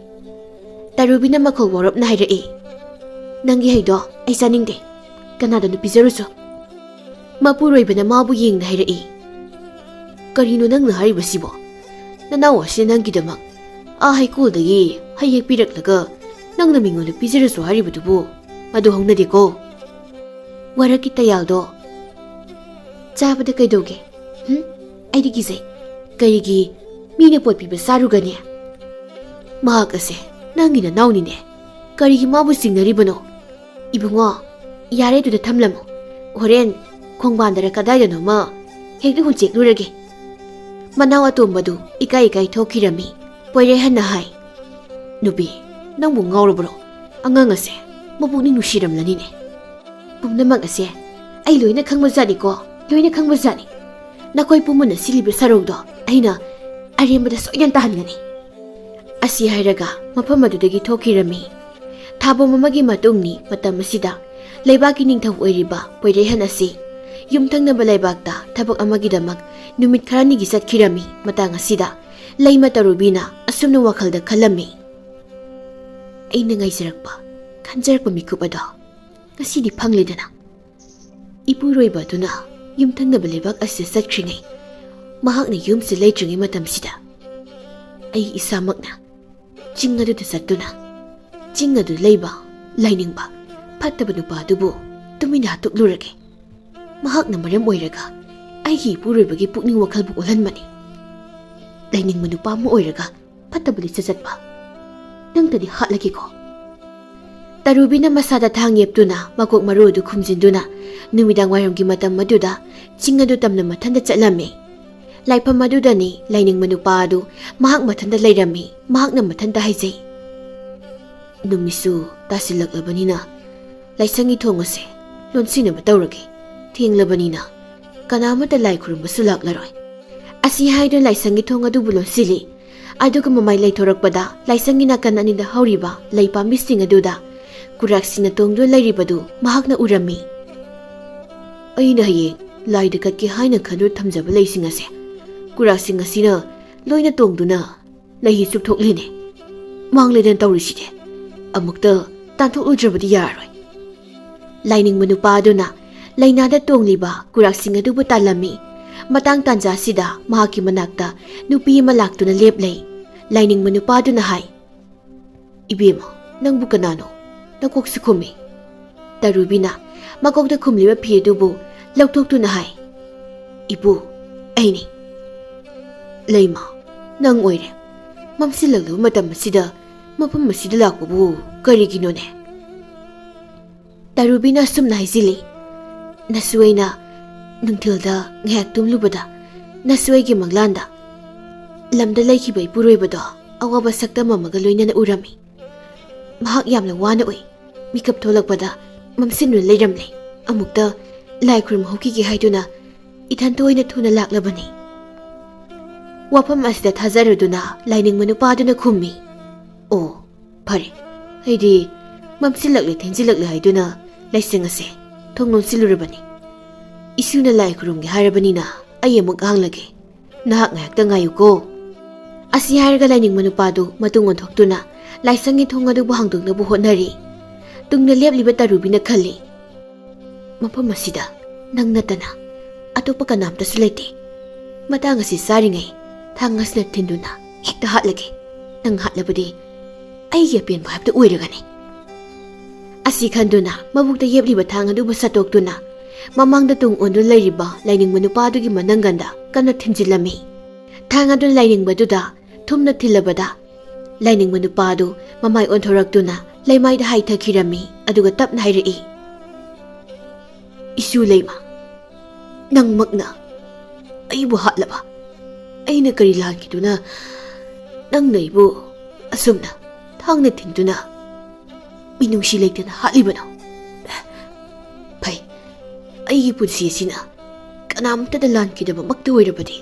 ꯇꯔꯨꯕꯤꯅ ꯃꯈꯣꯜ ꯋꯥꯔꯞꯅ ꯍꯥꯏꯔꯛꯏ, "ꯅꯪꯒꯤ ꯍꯩꯗꯣ ꯑꯩ ꯆꯥꯅꯤꯡꯗꯦ꯫ ꯀꯅꯥꯗꯅꯣ ꯄꯤꯖꯔꯨꯆꯣ꯫" ꯃꯄꯨꯔꯣꯏꯕꯅ ꯃꯥꯕꯨ ꯌꯦꯡꯅ ꯍꯥꯏꯔꯛꯏ, ꯀꯔꯤꯅꯣ ꯅꯪꯅ ꯍꯥꯏꯔꯤꯕꯁꯤꯕꯣ? ꯅꯅꯥꯎ ꯑꯁꯤꯅ ꯅꯪꯒꯤꯗꯃꯛ ꯑꯥ ꯍꯩꯀꯣꯜꯗꯒꯤ ꯍꯩ ꯍꯦꯛ ꯄꯤꯔꯛꯂꯒ ꯅꯪꯅ ꯃꯤꯉꯣꯟꯗ ꯄꯤꯖꯔꯁꯨ ꯍꯥꯏꯔꯤꯕꯗꯨꯕꯨ? ꯃꯗꯨ ꯍꯧꯅꯗꯦꯀꯣ꯫ ꯋꯥꯔꯛꯀꯤ ꯇꯌꯥꯜꯗꯣ ꯆꯥꯕꯗ ꯀꯩꯗꯧꯒꯦ? ꯍꯨꯝ? ꯑꯩꯗꯤ ꯀꯤꯖꯩ꯫ ꯀꯔꯤꯒꯤ ꯃꯤꯅ ꯄꯣꯠ ꯄꯤꯕ ꯆꯥꯔꯨꯒꯅꯤ? ꯃꯍꯥꯛ ꯑꯁꯦ ꯅꯪꯒꯤ ꯅꯅꯥꯎꯅꯤꯅꯦ꯫ ꯀꯔꯤꯒꯤ ꯃꯥꯕꯨ ꯆꯤꯡꯅꯔꯤꯕꯅꯣ? ꯏꯕꯨꯡꯉꯣ, ꯌꯥꯔꯦ, ꯑꯗꯨꯗ ꯊꯝꯂꯝꯃꯨ꯫ ꯍꯣꯔꯦꯟ ꯈꯣꯡꯕꯥꯟꯗꯔ ꯀꯗꯥꯏꯗꯅꯣꯃ ꯍꯦꯛꯇ ꯍꯨꯟꯆꯦꯛꯂꯨꯔꯒꯦ꯫ ꯃꯅꯥꯎ ꯑꯇꯣꯝꯕꯗꯨ ꯏꯀꯥꯏ ꯏꯀꯥꯏ ꯊꯣꯛꯈꯤꯔꯝꯃꯤ꯫ ꯄꯣꯏꯔꯩꯍꯟꯅ ꯍꯥꯏ, "ꯅꯨꯄꯤ, ꯅꯪꯕꯨ ꯉꯥꯎꯔꯕ꯭ꯔꯣ? ꯑꯉꯥꯡ ꯑꯁꯦ ꯃꯄꯨꯛꯅꯤꯡ ꯅꯨꯡꯁꯤꯔꯝꯂꯅꯤꯅꯦ꯫" "ꯄꯨꯝꯅꯃꯛ ꯑꯁꯦ ꯑꯩ ꯂꯣꯏꯅ ꯈꯪꯕꯖꯥꯠꯅꯤꯀꯣ, ꯂꯣꯏꯅ ꯈꯪꯕꯖꯥꯠꯅꯤ꯫ ꯅꯈꯣꯏ ꯄꯨꯝꯕꯅ ꯁꯤꯜꯂꯤꯕ ꯁꯔꯧꯗꯣ ꯑꯩꯅ ꯑꯔꯦꯝꯕꯗ ꯁꯣꯏꯗꯅ ꯇꯥꯍꯟꯒꯅꯤ꯫" ꯑꯁꯤ ꯍꯥꯏꯔꯒ ꯃꯐꯝ ꯑꯗꯨꯗꯒꯤ ꯊꯣꯛꯈꯤꯔꯝꯃꯤ꯫ ꯊꯥꯕꯣꯝ ꯑꯃꯒꯤ ꯃꯇꯨꯡꯅꯤ ꯃꯇꯝ ꯑꯁꯤꯗ ꯂꯩꯕꯥꯛꯀꯤ ꯅꯤꯡꯊꯧ ꯑꯣꯏꯔꯤꯕ ꯄꯣꯏꯔꯩꯍꯟ ꯑꯁꯤ ꯌꯨꯝꯊꯪꯅꯕ ꯂꯩꯕꯥꯛꯇ ꯊꯕꯛ ꯑꯃꯒꯤꯗꯃꯛ ꯅꯨꯃꯤꯠ ꯈꯔꯅꯤꯒꯤ ꯆꯠꯈꯤꯔꯝꯃꯤ꯫ ꯃꯇꯥꯡ ꯑꯁꯤꯗ ꯂꯩꯃ ꯇꯔꯨꯕꯤꯅ ꯑꯁꯨꯝꯅ ꯋꯥꯈꯜꯗ ꯈꯜꯂꯝꯃꯤ, "ꯑꯩꯅ ꯉꯥꯏꯖꯔꯛꯄ, ꯈꯟꯖꯔꯛꯄ ꯃꯤꯀꯨꯞ ꯑꯗꯣ ꯉꯁꯤꯗꯤ ꯐꯪꯂꯦꯗꯅ꯫" ꯏꯄꯨꯔꯣꯏꯕ ꯑꯗꯨꯅ ꯌꯨꯝꯊꯪꯅꯕ ꯂꯩꯕꯥꯛ ꯑꯁꯤꯗ ꯆꯠꯈ꯭ꯔꯤꯉꯩ, ꯃꯍꯥꯛꯅ ꯌꯨꯝꯁꯤꯗ ꯂꯩꯇ꯭ꯔꯤꯉꯩ ꯃꯇꯝꯁꯤꯗ ꯑꯩ ꯏꯁꯥꯃꯛꯅ ꯆꯤꯡ ꯑꯗꯨꯗ ꯆꯠꯇꯨꯅ ꯆꯤꯡ ꯑꯗꯨꯗ ꯂꯩꯕ ꯂꯥꯏꯅꯤꯡꯕ ꯐꯠꯇꯕ ꯅꯨꯄꯥ ꯑꯗꯨꯕꯨ ꯇꯨꯃꯤꯟꯅ ꯍꯥꯠꯇꯣꯛꯂꯨꯔꯒꯦ꯫ ꯃꯍꯥꯛꯅ ꯃꯔꯝ ꯑꯣꯏꯔꯒ ꯑꯩꯒꯤ ꯏꯄꯨꯔꯣꯏꯕꯒꯤ ꯄꯨꯛꯅꯤꯡ ꯋꯥꯈꯜꯕꯨ ꯑꯣꯜꯍꯟꯕꯅꯤ꯫ ꯂꯥꯏꯅꯤꯡꯕ ꯅꯨꯄꯥ ꯑꯃ ꯑꯣꯏꯔꯒ ꯐꯠꯇꯕ ꯂꯤꯆꯠ ꯆꯠꯄ꯫ ꯅꯪꯇꯗꯤ ꯍꯥꯠꯂꯒꯦꯀꯣ꯫ ꯇꯔꯨꯕꯤꯅ ꯃꯁꯥꯗ ꯊꯥꯡ ꯌꯦꯞꯇꯨꯅ ꯃꯀꯣꯛ ꯃꯔꯨ ꯑꯗꯨ ꯈꯨꯝꯖꯤꯟꯗꯨꯅ ꯅꯨꯃꯤꯗꯥꯡ ꯋꯥꯏꯔꯝꯒꯤ ꯃꯇꯝ ꯑꯗꯨꯗ ꯆꯤꯡ ꯑꯗꯨ ꯇꯝꯅ ꯃꯊꯟꯇ ꯆꯠꯂꯝꯃꯤ꯫ ꯂꯥꯏꯐꯝ ꯑꯗꯨꯗꯅꯤ ꯂꯥꯏꯅꯤꯡꯕ ꯅꯨꯄꯥ ꯑꯗꯨ ꯃꯍꯥꯛ ꯃꯊꯟꯇ ꯂꯩꯔꯝꯃꯤ꯫ ꯃꯍꯥꯛꯅ ꯃꯊꯟꯇ ꯍꯥꯏꯖꯩ, "ꯅꯨꯃꯤꯠꯁꯨ ꯇꯥꯁꯤꯜꯂꯛꯂꯕꯅꯤꯅ ꯂꯥꯏꯁꯪꯒꯤ ꯊꯣꯡ ꯑꯁꯦ ꯂꯣꯟꯁꯤꯟꯅꯕ ꯇꯧꯔꯒꯦ꯫ ꯊꯦꯡꯂꯕꯅꯤꯅ ꯀꯅꯥ ꯑꯃꯠꯇ ꯂꯥꯏ ꯈꯨꯔꯨꯝꯕꯁꯨ ꯂꯥꯛꯂꯔꯣꯏ꯫" ꯑꯁꯤ ꯍꯥꯏꯗꯨꯅ ꯂꯥꯏꯁꯪꯒꯤ ꯊꯣꯡ ꯑꯗꯨꯕꯨ ꯂꯣꯟꯁꯤꯜꯂꯤ꯫ ꯑꯗꯨꯒ ꯃꯃꯥꯏ ꯂꯩꯊꯣꯔꯛꯄꯗ ꯂꯥꯏꯁꯪꯒꯤ ꯅꯥꯀꯟ ꯑꯅꯤꯗ ꯍꯧꯔꯤꯕ ꯂꯩ ꯄꯥꯝꯕꯤꯁꯤꯡ ꯑꯗꯨꯗ ꯀꯨꯔꯥꯛꯁꯤꯡꯅ ꯇꯣꯡꯗꯨꯅ ꯂꯩꯔꯤꯕꯗꯨ ꯃꯍꯥꯛꯅ ꯎꯔꯝꯃꯤ꯫ "ꯑꯩꯅ ꯍꯌꯦꯡ ꯂꯥꯏꯗ ꯀꯠꯀꯦ ꯍꯥꯏꯅ ꯈꯟꯗꯨꯅ ꯊꯝꯖꯕ ꯂꯩꯁꯤꯡ ꯑꯁꯦ ꯀꯨꯔꯥꯛꯁꯤꯡ ꯑꯁꯤꯅ ꯂꯣꯏꯅ ꯇꯣꯡꯗꯨꯅ ꯂꯩꯍꯤ ꯆꯨꯞꯊꯣꯛꯂꯤꯅꯦ꯫ ꯃꯥꯡꯂꯦꯗꯅ ꯇꯧꯔꯤꯁꯤꯗꯤ꯫ ꯑꯃꯨꯛꯇ ꯇꯥꯟꯊꯣꯛꯂꯨꯗ꯭ꯔꯕꯗꯤ ꯌꯥꯔꯔꯣꯏ꯫" ꯂꯥꯏꯅꯤꯡꯕ ꯅꯨꯄꯥ ꯑꯗꯨꯅ ꯂꯥꯏꯅꯥꯗ ꯇꯣꯡꯂꯤꯕ ꯀꯨꯔꯥꯛꯁꯤꯡ ꯑꯗꯨꯕꯨ ꯇꯥꯜꯂꯝꯃꯤ꯫ ꯃꯇꯥꯡ ꯇꯥꯟꯖꯥꯁꯤꯗ ꯃꯍꯥꯛꯀꯤ ꯃꯅꯥꯛꯇ ꯅꯨꯄꯤ ꯑꯃ ꯂꯥꯛꯇꯨꯅ ꯂꯦꯞꯂꯦ꯫ ꯂꯥꯏꯅꯤꯡꯕ ꯅꯨꯄꯥꯗꯨꯅ ꯍꯥꯏ, "ꯏꯕꯦꯝꯃ, ꯅꯪꯕꯨ ꯀꯅꯥꯅꯣ?" ꯅꯀꯣꯛꯁꯨ ꯈꯨꯝꯃꯤ꯫ ꯇꯔꯨꯕꯤꯅ ꯃꯀꯣꯛꯇ ꯈꯨꯝꯂꯤꯕ ꯐꯤ ꯑꯗꯨꯕꯨ ꯂꯧꯊꯣꯛꯇꯨꯅ ꯍꯥꯏ, "ꯏꯄꯨ, ꯑꯩꯅꯤ꯫ ꯂꯩꯃ, ꯅꯪ ꯑꯣꯏꯔꯦ꯫ ꯃꯝꯁꯤꯜꯂꯛꯂꯕ ꯃꯇꯝ ꯑꯁꯤꯗ ꯃꯐꯝ ꯑꯁꯤꯗ ꯂꯥꯛꯄꯕꯨ ꯀꯔꯤꯒꯤꯅꯣꯅꯦ?" ꯇꯔꯨꯕꯤꯅ ꯑꯁꯨꯝꯅ ꯍꯥꯏꯖꯤꯜꯂꯤ, "ꯅꯁꯨ ꯑꯩꯅ ꯅꯨꯡꯊꯤꯜꯗ ꯉꯥꯏꯍꯥꯛ ꯇꯨꯝꯂꯨꯕꯗ ꯅꯁꯨ ꯑꯩꯒꯤ ꯃꯪꯂꯥꯟꯗ ꯂꯝꯗ ꯂꯩꯈꯤꯕ ꯏꯄꯨꯔꯣꯏꯕꯗꯣ ꯑꯋꯥꯕ ꯁꯛꯇꯝ ꯑꯃꯒ ꯂꯣꯏꯅꯅ ꯎꯔꯝꯃꯤ꯫ ꯃꯍꯥꯛ ꯌꯥꯝꯅ ꯋꯥꯅ ꯎꯏ꯫ ꯃꯤꯀꯞ ꯊꯣꯛꯂꯛꯄꯗ ꯃꯝꯁꯤꯟꯗꯨꯅ ꯂꯩꯔꯝꯂꯦ꯫ ꯑꯃꯨꯛꯇ ꯂꯥꯏ ꯈꯨꯔꯨꯝꯍꯧꯈꯤꯒꯦ ꯍꯥꯏꯗꯨꯅ ꯏꯊꯟꯇ ꯑꯣꯏꯅ ꯊꯨꯅ ꯂꯥꯛꯂꯕꯅꯤ꯫" ꯋꯥꯐꯝ ꯑꯁꯤꯗ ꯊꯥꯖꯔꯗꯨꯅ ꯂꯥꯏꯅꯤꯡꯕ ꯅꯨꯄꯥꯗꯨꯅ ꯈꯨꯝꯃꯤ, "ꯑꯣ, ꯐꯔꯦ꯫ ꯑꯩꯗꯤ ꯃꯝꯁꯤꯜꯂꯛꯂꯦ ꯊꯦꯡꯖꯤꯜꯂꯛꯂꯦ ꯍꯥꯏꯗꯨꯅ ꯂꯥꯏꯁꯪ ꯑꯁꯦ ꯊꯣꯡ ꯂꯣꯟꯁꯤꯜꯂꯨꯔꯕꯅꯤ꯫ ꯏꯁꯨꯅ ꯂꯥꯏ ꯈꯨꯔꯨꯝꯒꯦ ꯍꯥꯏꯔꯕꯅꯤꯅ ꯑꯩ ꯑꯃꯨꯛ ꯍꯥꯡꯂꯒꯦ꯫ ꯅꯍꯥꯛ ꯉꯥꯏꯍꯥꯛꯇ ꯉꯥꯏꯌꯨꯀꯣ꯫" ꯑꯁꯤ ꯍꯥꯏꯔꯒ ꯂꯥꯏꯅꯤꯡꯕ ꯅꯨꯄꯥꯗꯨ ꯃꯇꯨꯡ ꯑꯣꯟꯊꯣꯛꯇꯨꯅ ꯂꯥꯏꯁꯪꯒꯤ ꯊꯣꯡ ꯑꯗꯨꯕꯨ ꯍꯥꯡꯗꯣꯛꯅꯕ ꯍꯣꯠꯅꯔꯤ꯫ ꯇꯨꯡꯗ ꯂꯦꯞꯂꯤꯕ ꯇꯔꯨꯕꯤꯅ ꯈꯜꯂꯤ, "ꯃꯐꯝ ꯑꯁꯤꯗ ꯅꯪ ꯅꯠꯇꯅ ꯑꯇꯣꯞꯄ ꯀꯅꯥꯝꯇꯁꯨ ꯂꯩꯇꯦ꯫ ꯃꯇꯥꯡ ꯑꯁꯤ ꯆꯥꯔꯤꯉꯩ ꯊꯥꯡ ꯑꯁꯤꯅ ꯊꯤꯟꯗꯨꯅ ꯍꯦꯛꯇ ꯍꯥꯠꯂꯒꯦ꯫ ꯅꯪ ꯍꯥꯠꯂꯕꯗꯤ ꯑꯩꯒꯤ ꯑꯄꯦꯟꯕ ꯍꯥꯏꯕꯗꯨ ꯑꯣꯏꯔꯒꯅꯤ꯫" ꯑꯁꯤ ꯈꯟꯗꯨꯅ ꯃꯕꯨꯛꯇ ꯌꯦꯞꯂꯤꯕ ꯊꯥꯡ ꯑꯗꯨꯕꯨ ꯁꯠꯇꯣꯛꯇꯨꯅ ꯃꯃꯥꯡꯗ ꯇꯨꯡ ꯑꯣꯟꯗꯨꯅ ꯂꯩꯔꯤꯕ ꯂꯥꯏꯅꯤꯡꯕ ꯅꯨꯄꯥꯗꯨꯒꯤ ꯃꯅꯪꯒꯟꯗ ꯀꯟꯅ ꯊꯤꯟꯖꯤꯜꯂꯝꯃꯤ꯫ ꯊꯥꯡ ꯑꯗꯨꯅ ꯂꯥꯏꯅꯤꯡꯕꯗꯨꯗ ꯊꯨꯝꯅ ꯊꯤꯜꯂꯕꯗ ꯂꯥꯏꯅꯤꯡꯕ ꯅꯨꯄꯥ ꯑꯗꯨ ꯃꯃꯥꯏ ꯑꯣꯟꯊꯣꯔꯛꯇꯨꯅ ꯂꯩꯃꯥꯏꯗ ꯍꯥꯏꯊꯈꯤꯔꯝꯃꯤ꯫ ꯑꯗꯨꯒ ꯇꯞꯅ ꯍꯥꯏꯔꯛꯏ, "ꯏꯁꯨ ꯂꯩꯃ, ꯅꯪꯃꯛꯅ ꯑꯩꯕꯨ ꯍꯥꯠꯂꯕ? ꯑꯩꯅ ꯀꯔꯤ ꯂꯥꯟꯈꯤꯗꯨꯅ ꯅꯪꯅ ꯑꯩꯕꯨ ꯑꯁꯨꯝꯅ ꯊꯥꯡꯅ ꯊꯤꯟꯗꯨꯅ ꯃꯤꯅꯨꯡꯁꯤ ꯂꯩꯇꯅ ꯍꯥꯠꯂꯤꯕꯅꯣ? ꯐꯩ, ꯑꯩꯒꯤ ꯄꯨꯟꯁꯤ ꯑꯁꯤꯅ ꯀꯅꯥꯝꯇꯗ ꯂꯥꯟꯈꯤꯗꯕꯃꯛꯇ ꯑꯣꯏꯔꯕꯗꯤ,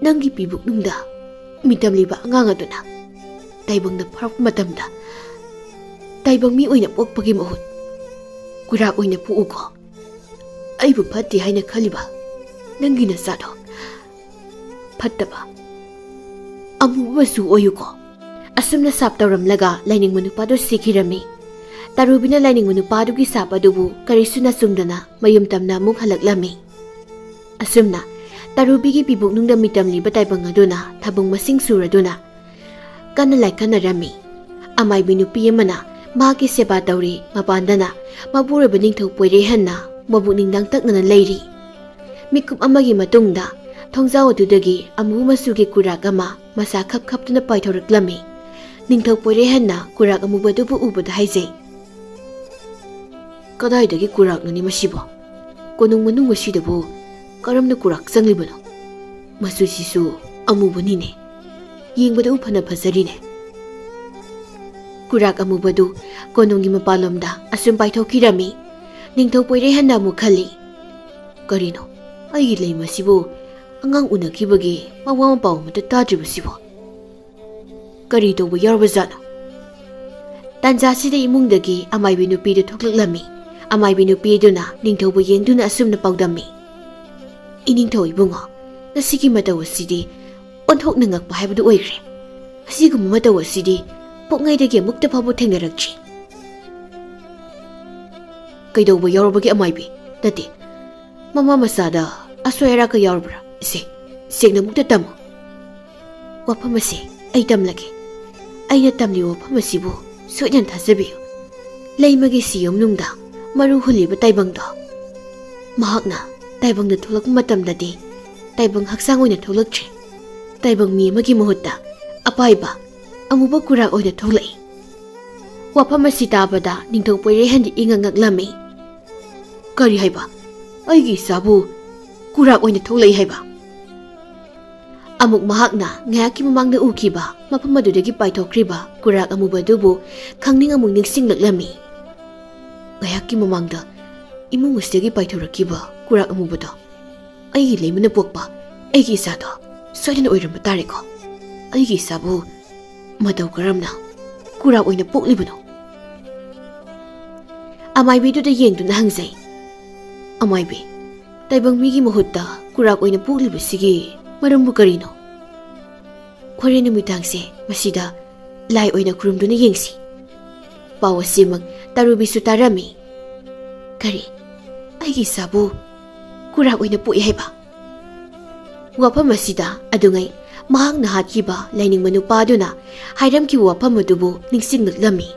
ꯅꯪꯒꯤ ꯄꯤꯕꯨꯛꯅꯨꯡꯗ ꯃꯤꯇꯝꯂꯤꯕ ꯑꯉꯥꯡ ꯑꯗꯨꯅ ꯇꯥꯏꯕꯪꯗ ꯐꯥꯔꯛꯄ ꯃꯇꯝꯗ ꯇꯥꯏꯕꯪ ꯃꯤ ꯑꯣꯏꯅ ꯄꯣꯛꯄꯒꯤ ꯃꯍꯨꯠ ꯀꯨꯔꯥꯛ ꯑꯣꯏꯅ ꯄꯣꯛꯎꯀꯣ꯫ ꯑꯩꯕꯨ ꯐꯠꯇꯦ ꯍꯥꯏꯅ ꯈꯜꯂꯤꯕ ꯅꯪꯒꯤ ꯅꯆꯥꯗꯣ ꯐꯠꯇꯕ ꯑꯃꯨꯕ ꯃꯆꯨ ꯑꯣꯏꯌꯨꯀꯣ꯫" ꯑꯁꯨꯝꯅ ꯁꯥꯞ ꯇꯧꯔꯝꯂꯒ ꯂꯥꯏꯅꯤꯡꯕ ꯅꯨꯄꯥꯗꯨ ꯁꯤꯈꯤꯔꯝꯃꯤ꯫ ꯇꯔꯨꯕꯤꯅ ꯂꯥꯏꯅꯤꯡꯕ ꯅꯨꯄꯥꯗꯨꯒꯤ ꯁꯥꯞ ꯑꯗꯨꯕꯨ ꯀꯔꯤꯁꯨ ꯅꯆꯨꯝꯗꯅ ꯃꯌꯨꯝ ꯇꯝꯅ ꯑꯃꯨꯛ ꯍꯜꯂꯛꯂꯝꯃꯤ꯫ ꯑꯁꯨꯝꯅ ꯇꯔꯨꯕꯤꯒꯤ ꯄꯤꯕꯨꯛꯅꯨꯡꯗ ꯃꯤꯇꯝꯂꯤꯕ ꯇꯥꯏꯕꯪ ꯑꯗꯨꯅ ꯊꯕꯨꯡ ꯃꯁꯤꯡ ꯁꯨꯔꯗꯨꯅ ꯀꯟꯅ ꯂꯥꯏꯀꯠꯅꯔꯝꯃꯤ꯫ ꯑꯃꯥꯏꯕꯤ ꯅꯨꯄꯤ ꯑꯃꯅ ꯃꯍꯥꯛꯀꯤ ꯁꯦꯕꯥ ꯇꯧꯔꯤ, ꯃꯄꯥꯟꯗꯅ ꯃꯄꯨꯔꯣꯏꯕ ꯅꯤꯡꯊꯧ ꯄꯣꯏꯔꯩꯍꯟꯅ ꯃꯕꯨꯛ ꯅꯤꯡꯗꯥꯡ ꯇꯛꯅꯅ ꯂꯩꯔꯤ꯫ ꯃꯤꯀꯨꯞ ꯑꯃꯒꯤ ꯃꯇꯨꯡꯗ ꯊꯣꯡꯖꯥꯎ ꯑꯗꯨꯗꯒꯤ ꯑꯃꯨꯕ ꯃꯆꯨꯒꯤ ꯀꯨꯔꯥꯛ ꯑꯃ ꯃꯁꯥ ꯈꯞ ꯈꯞꯇꯨꯅ ꯄꯥꯏꯊꯣꯔꯛꯂꯝꯃꯤ꯫ ꯅꯤꯡꯊꯧ ꯄꯣꯏꯔꯩꯍꯟꯅ ꯀꯨꯔꯥꯛ ꯑꯃꯨꯕꯗꯨꯕꯨ ꯎꯕꯗ ꯍꯥꯏꯖꯩ, "ꯀꯗꯥꯏꯗꯒꯤ ꯀꯨꯔꯥꯛꯅꯣꯅꯦ ꯃꯁꯤꯕꯣ? ꯀꯣꯅꯨꯡ ꯃꯅꯨꯡ ꯑꯁꯤꯗꯕꯨ ꯀꯔꯝꯅ ꯀꯨꯔꯥꯛ ꯆꯪꯂꯤꯕꯅꯣ? ꯃꯆꯨꯁꯤꯁꯨ ꯑꯃꯨꯕꯅꯤꯅꯦ꯫ ꯌꯦꯡꯕꯗꯕꯨ ꯐꯅ ꯐꯖꯔꯤꯅꯦ꯫" ꯀꯨꯔꯥꯛ ꯑꯃꯨꯕꯗꯨ ꯀꯣꯅꯨꯡꯒꯤ ꯃꯄꯥꯟꯂꯣꯝꯗ ꯑꯁꯨꯝ ꯄꯥꯏꯊꯣꯛꯈꯤꯔꯝꯃꯤ꯫ ꯅꯤꯡꯊꯧ ꯄꯣꯏꯔꯩꯍꯟꯅ ꯑꯃꯨꯛ ꯈꯜꯂꯤ, "ꯀꯔꯤꯅꯣ, ꯑꯩꯒꯤ ꯂꯩꯃ ꯑꯁꯤꯕꯨ ꯑꯉꯥꯡ ꯎꯅꯈꯤꯕꯒꯤ ꯃꯋꯥ ꯃꯄꯥꯎ ꯑꯃꯠꯇ ꯇꯥꯗ꯭ꯔꯤꯕꯁꯤꯕꯣ? ꯀꯔꯤ ꯇꯧꯕ ꯌꯥꯎꯔꯕꯖꯥꯠꯅꯣ?" ꯇꯥꯟꯖꯥꯁꯤꯗ ꯏꯃꯨꯡꯗꯒꯤ ꯑꯃꯥꯏꯕꯤ ꯅꯨꯄꯤꯗꯨ ꯊꯣꯛꯂꯛꯂꯝꯃꯤ꯫ ꯑꯃꯥꯏꯕꯤ ꯅꯨꯄꯤ ꯑꯗꯨꯅ ꯅꯤꯡꯊꯧꯕꯨ ꯌꯦꯡꯗꯨꯅ ꯑꯁꯨꯝꯅ ꯄꯥꯎꯗꯝꯃꯤ, "ꯏꯅꯤꯡꯊꯧ ꯏꯕꯨꯡꯉꯣ, ꯉꯁꯤꯒꯤ ꯃꯇꯧ ꯑꯁꯤꯗꯤ ꯑꯣꯟꯊꯣꯛꯅ ꯉꯛꯄ ꯍꯥꯏꯕꯗꯨ ꯑꯣꯏꯈ꯭ꯔꯦ꯫ ꯑꯁꯤꯒꯨꯝꯕ ꯃꯇꯧ ꯑꯁꯤꯗꯤ ꯄꯣꯛꯉꯩꯗꯒꯤ ꯑꯃꯨꯛꯇ ꯐꯥꯎꯕ ꯊꯦꯡꯅꯔꯛꯇ꯭ꯔꯤ꯫" "ꯀꯩꯗꯧꯕ ꯌꯥꯎꯔꯕꯒꯦ ꯑꯃꯥꯏꯕꯤ? ꯅꯠꯇꯦ, ꯃꯃꯥ ꯃꯆꯥꯗ ꯑꯁꯣꯏ ꯑꯔꯥꯛꯀ ꯌꯥꯎꯔꯕ꯭ꯔꯥ? ꯏꯁꯦ, ꯁꯦꯡꯅ ꯑꯃꯨꯛꯇ ꯇꯝꯃꯨ꯫" "ꯋꯥꯐꯝ ꯑꯁꯦ ꯑꯩ ꯇꯝꯂꯒꯦ꯫ ꯑꯩꯅ ꯇꯝꯂꯤꯕ ꯋꯥꯐꯝ ꯑꯁꯤꯕꯨ ꯁꯣꯏꯗꯅ ꯊꯥꯖꯕꯤꯌꯨ꯫ ꯂꯩꯃꯒꯤ ꯁꯤꯌꯣꯝꯅꯨꯡꯗ ꯃꯔꯨ ꯍꯨꯜꯂꯤꯕ ꯇꯥꯏꯕꯪꯗꯣ, ꯃꯍꯥꯛꯅ ꯇꯥꯏꯕꯪꯗ ꯊꯣꯛꯂꯛꯄ ꯃꯇꯝꯗꯗꯤ ꯇꯥꯏꯕꯪ ꯍꯛꯆꯥꯡ ꯑꯣꯏꯅ ꯊꯣꯛꯂꯛꯇ꯭ꯔꯦ꯫ ꯇꯥꯏꯕꯪ ꯃꯤ ꯑꯃꯒꯤ ꯃꯍꯨꯠꯇ ꯑꯄꯥꯏꯕ ꯑꯃꯨꯕ ꯀꯨꯔꯥꯛ ꯑꯣꯏꯅ ꯊꯣꯛꯂꯛꯏ꯫" ꯋꯥꯐꯝ ꯑꯁꯤ ꯇꯥꯕꯗ ꯅꯤꯡꯊꯧ ꯄꯣꯏꯔꯩꯍꯟꯗꯤ ꯏꯉꯛ ꯉꯛꯂꯝꯃꯤ꯫ "ꯀꯔꯤ ꯍꯥꯏꯕ? ꯑꯩꯒꯤ ꯏꯆꯥꯕꯨ ꯀꯨꯔꯥꯛ ꯑꯣꯏꯅ ꯊꯣꯛꯂꯛꯏ ꯍꯥꯏꯕ?" ꯑꯃꯨꯛ ꯃꯍꯥꯛꯅ ꯉꯥꯏꯍꯥꯛꯀꯤ ꯃꯃꯥꯡꯗ ꯎꯈꯤꯕ ꯃꯐꯝ ꯑꯗꯨꯗꯒꯤ ꯄꯥꯏꯊꯣꯛꯈ꯭ꯔꯤꯕ ꯀꯨꯔꯥꯛ ꯑꯃꯨꯕ ꯑꯗꯨꯕꯨ ꯈꯪꯅꯤꯡ ꯑꯃꯨꯛ ꯅꯤꯡꯁꯤꯡꯂꯛꯂꯝꯃꯤ꯫ "ꯉꯥꯏꯍꯥꯛꯀꯤ ꯃꯃꯥꯡꯗ ꯏꯃꯨꯡ ꯑꯁꯤꯗꯒꯤ ꯄꯥꯏꯊꯣꯔꯛꯈꯤꯕ ꯀꯨꯔꯥꯛ ꯑꯃꯨꯕꯗꯣ ꯑꯩꯒꯤ ꯂꯩꯃꯅ ꯄꯣꯛꯄ ꯑꯩꯒꯤ ꯏꯆꯥꯗꯣ ꯁꯣꯏꯗꯅ ꯑꯣꯏꯔꯝꯕ ꯇꯥꯔꯦꯀꯣ꯫ ꯑꯩꯒꯤ ꯏꯆꯥꯕꯨ ꯃꯇꯧ ꯀꯔꯝꯅ ꯀꯨꯔꯥꯛ ꯑꯣꯏꯅ ꯄꯣꯛꯂꯤꯕꯅꯣ?" ꯑꯃꯥꯏꯕꯤꯗꯨꯗ ꯌꯦꯡꯗꯨꯅ ꯍꯪꯖꯩ, "ꯑꯃꯥꯏꯕꯤ, ꯇꯥꯏꯕꯪ ꯃꯤꯒꯤ ꯃꯍꯨꯠꯇ ꯀꯨꯔꯥꯛ ꯑꯣꯏꯅ ꯄꯣꯛꯂꯤꯕꯁꯤꯒꯤ ꯃꯔꯝꯕꯨ ꯀꯔꯤꯅꯣ? ꯍꯣꯔꯦꯟ ꯅꯨꯃꯤꯗꯥꯡꯁꯦ ꯃꯁꯤꯗ ꯂꯥꯏ ꯑꯣꯏꯅ ꯈꯨꯔꯨꯝꯗꯨꯅ ꯌꯦꯡꯁꯤ꯫" ꯄꯥꯎ ꯑꯁꯤꯃꯛ ꯇꯔꯨꯕꯤꯁꯨ ꯇꯥꯔꯝꯃꯤ꯫ "ꯀꯔꯤ? ꯑꯩꯒꯤ ꯏꯆꯥꯕꯨ ꯀꯨꯔꯥꯛ ꯑꯣꯏꯅ ꯄꯣꯛꯏ ꯍꯥꯏꯕ? ꯋꯥꯐꯝ ꯑꯁꯤꯗ ꯑꯗꯨꯉꯩ ꯃꯍꯥꯛꯅ ꯍꯥꯠꯈꯤꯕ ꯂꯥꯏꯅꯤꯡꯕ ꯅꯨꯄꯥꯗꯨꯅ ꯍꯥꯏꯔꯝꯈꯤꯕ ꯋꯥꯐꯝ ꯑꯗꯨꯕꯨ ꯅꯤꯡꯁꯤꯡꯂꯛꯂꯝꯃꯤ꯫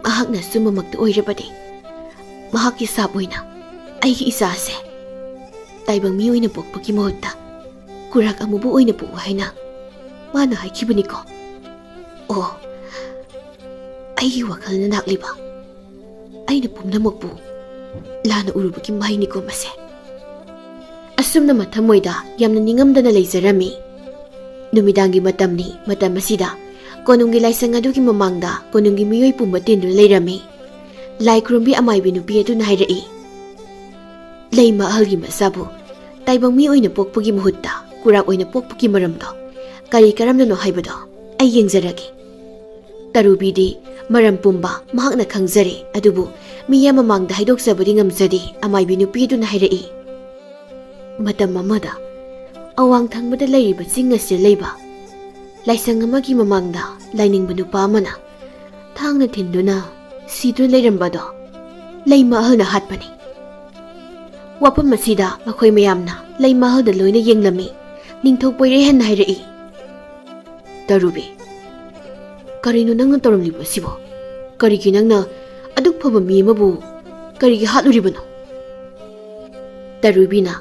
ꯃꯍꯥꯛꯅ ꯑꯆꯨꯝꯕꯃꯛꯇ ꯑꯣꯏꯔꯕꯗꯤ ꯃꯍꯥꯛꯀꯤ ꯁꯥꯞ ꯑꯣꯏꯅ ꯑꯩꯒꯤ ꯏꯆꯥꯁꯦ ꯇꯥꯏꯕꯪ ꯃꯤ ꯑꯣꯏꯅ ꯄꯣꯛꯄꯒꯤ ꯃꯍꯨꯠꯇ ꯀꯨꯔꯥꯛ ꯑꯃꯨꯕ ꯑꯣꯏꯅ ꯄꯣꯛꯎ ꯍꯥꯏꯅ ꯃꯥꯅ ꯍꯥꯏꯈꯤꯕꯅꯤꯀꯣ꯫ ꯑꯣ, ꯑꯩꯒꯤ ꯋꯥꯈꯜꯅ ꯂꯥꯛꯂꯤꯕ ꯑꯩꯅ ꯄꯨꯝꯅꯃꯛꯄꯨ ꯂꯥꯟꯅ ꯎꯔꯨꯕꯒꯤ ꯃꯍꯩꯅꯤꯀꯣ ꯃꯁꯦ꯫ ꯑꯁꯨꯝꯅ ꯃꯊꯃꯣꯏꯗ ꯌꯥꯝꯅ ꯅꯤꯡꯉꯝꯗꯅ ꯂꯩꯖꯔꯝꯃꯤ꯫ ꯅꯨꯃꯤꯗꯥꯡꯒꯤ ꯃꯇꯝꯅꯤ꯫ ꯃꯇꯝ ꯑꯁꯤꯗ ꯀꯣꯅꯨꯡꯒꯤ ꯂꯥꯏꯁꯪ ꯑꯗꯨꯒꯤ ꯃꯃꯥꯡꯗ ꯀꯣꯅꯨꯡꯒꯤ ꯃꯤꯑꯣꯏ ꯄꯨꯝꯕ ꯇꯤꯟꯗꯨꯅ ꯂꯩꯔꯝꯃꯤ꯫ ꯂꯥꯏ ꯈꯨꯔꯨꯝꯕꯤ ꯑꯃꯥꯏꯕꯤ ꯅꯨꯄꯤ ꯑꯗꯨꯅ ꯍꯥꯏꯔꯛꯏ, "ꯂꯩꯃ ꯑꯍꯜꯒꯤ ꯃꯆꯥꯕꯨ ꯇꯥꯏꯕꯪ ꯃꯤ ꯑꯣꯏꯅ ꯄꯣꯛꯄꯒꯤ ꯃꯍꯨꯠꯇ ꯀꯨꯔꯥꯛ ꯑꯣꯏꯅ ꯄꯣꯛꯄꯒꯤ ꯃꯔꯝꯗꯣ ꯀꯔꯤ ꯀꯔꯝꯅꯅꯣ ꯍꯥꯏꯕꯗꯣ ꯑꯩ ꯌꯦꯡꯖꯔꯒꯦ꯫" ꯇꯔꯨꯕꯤꯗꯤ ꯃꯔꯝ ꯄꯨꯝꯕ ꯃꯍꯥꯛꯅ ꯈꯪꯖꯔꯦ, ꯑꯗꯨꯕꯨ ꯃꯤꯌꯥꯝ ꯃꯃꯥꯡꯗ ꯍꯥꯏꯗꯣꯛꯆꯕꯗꯤ ꯉꯝꯖꯗꯦ꯫ ꯑꯃꯥꯏꯕꯤ ꯅꯨꯄꯤ ꯑꯗꯨꯅ ꯍꯥꯏꯔꯛꯏ, "ꯃꯇꯝ ꯑꯃꯗ ꯑꯋꯥꯡ ꯊꯪꯕꯗ ꯂꯩꯔꯤꯕ ꯆꯤꯡ ꯑꯁꯤꯗ ꯂꯩꯕ ꯂꯥꯏꯁꯪ ꯑꯃꯒꯤ ꯃꯃꯥꯡꯗ ꯂꯥꯏꯅꯤꯡꯕ ꯅꯨꯄꯥ ꯑꯃꯅ ꯊꯥꯡꯅ ꯊꯤꯟꯗꯨꯅ ꯁꯤꯗꯨꯅ ꯂꯩꯔꯝꯕꯗꯣ ꯂꯩꯃ ꯑꯍꯜꯅ ꯍꯥꯠꯄꯅꯤ꯫" ꯋꯥꯐꯝ ꯑꯁꯤꯗ ꯃꯈꯣꯏ ꯃꯌꯥꯝꯅ ꯂꯩꯃ ꯑꯍꯜꯗ ꯂꯣꯏꯅ ꯌꯦꯡꯂꯝꯃꯤ꯫ ꯅꯤꯡꯊꯧ ꯄꯣꯏꯔꯩꯍꯟꯅ ꯍꯥꯏꯔꯛꯏ, "ꯇꯔꯨꯕꯤ, ꯀꯔꯤꯅꯣ ꯅꯪꯅ ꯇꯧꯔꯝꯂꯤꯕ ꯑꯁꯤꯕꯣ? ꯀꯔꯤꯒꯤ ꯅꯪꯅ ꯑꯗꯨꯛ ꯐꯕ ꯃꯤ ꯑꯃꯕꯨ ꯀꯔꯤꯒꯤ ꯍꯥꯠꯂꯨꯔꯤꯕꯅꯣ?" ꯇꯔꯨꯕꯤꯅ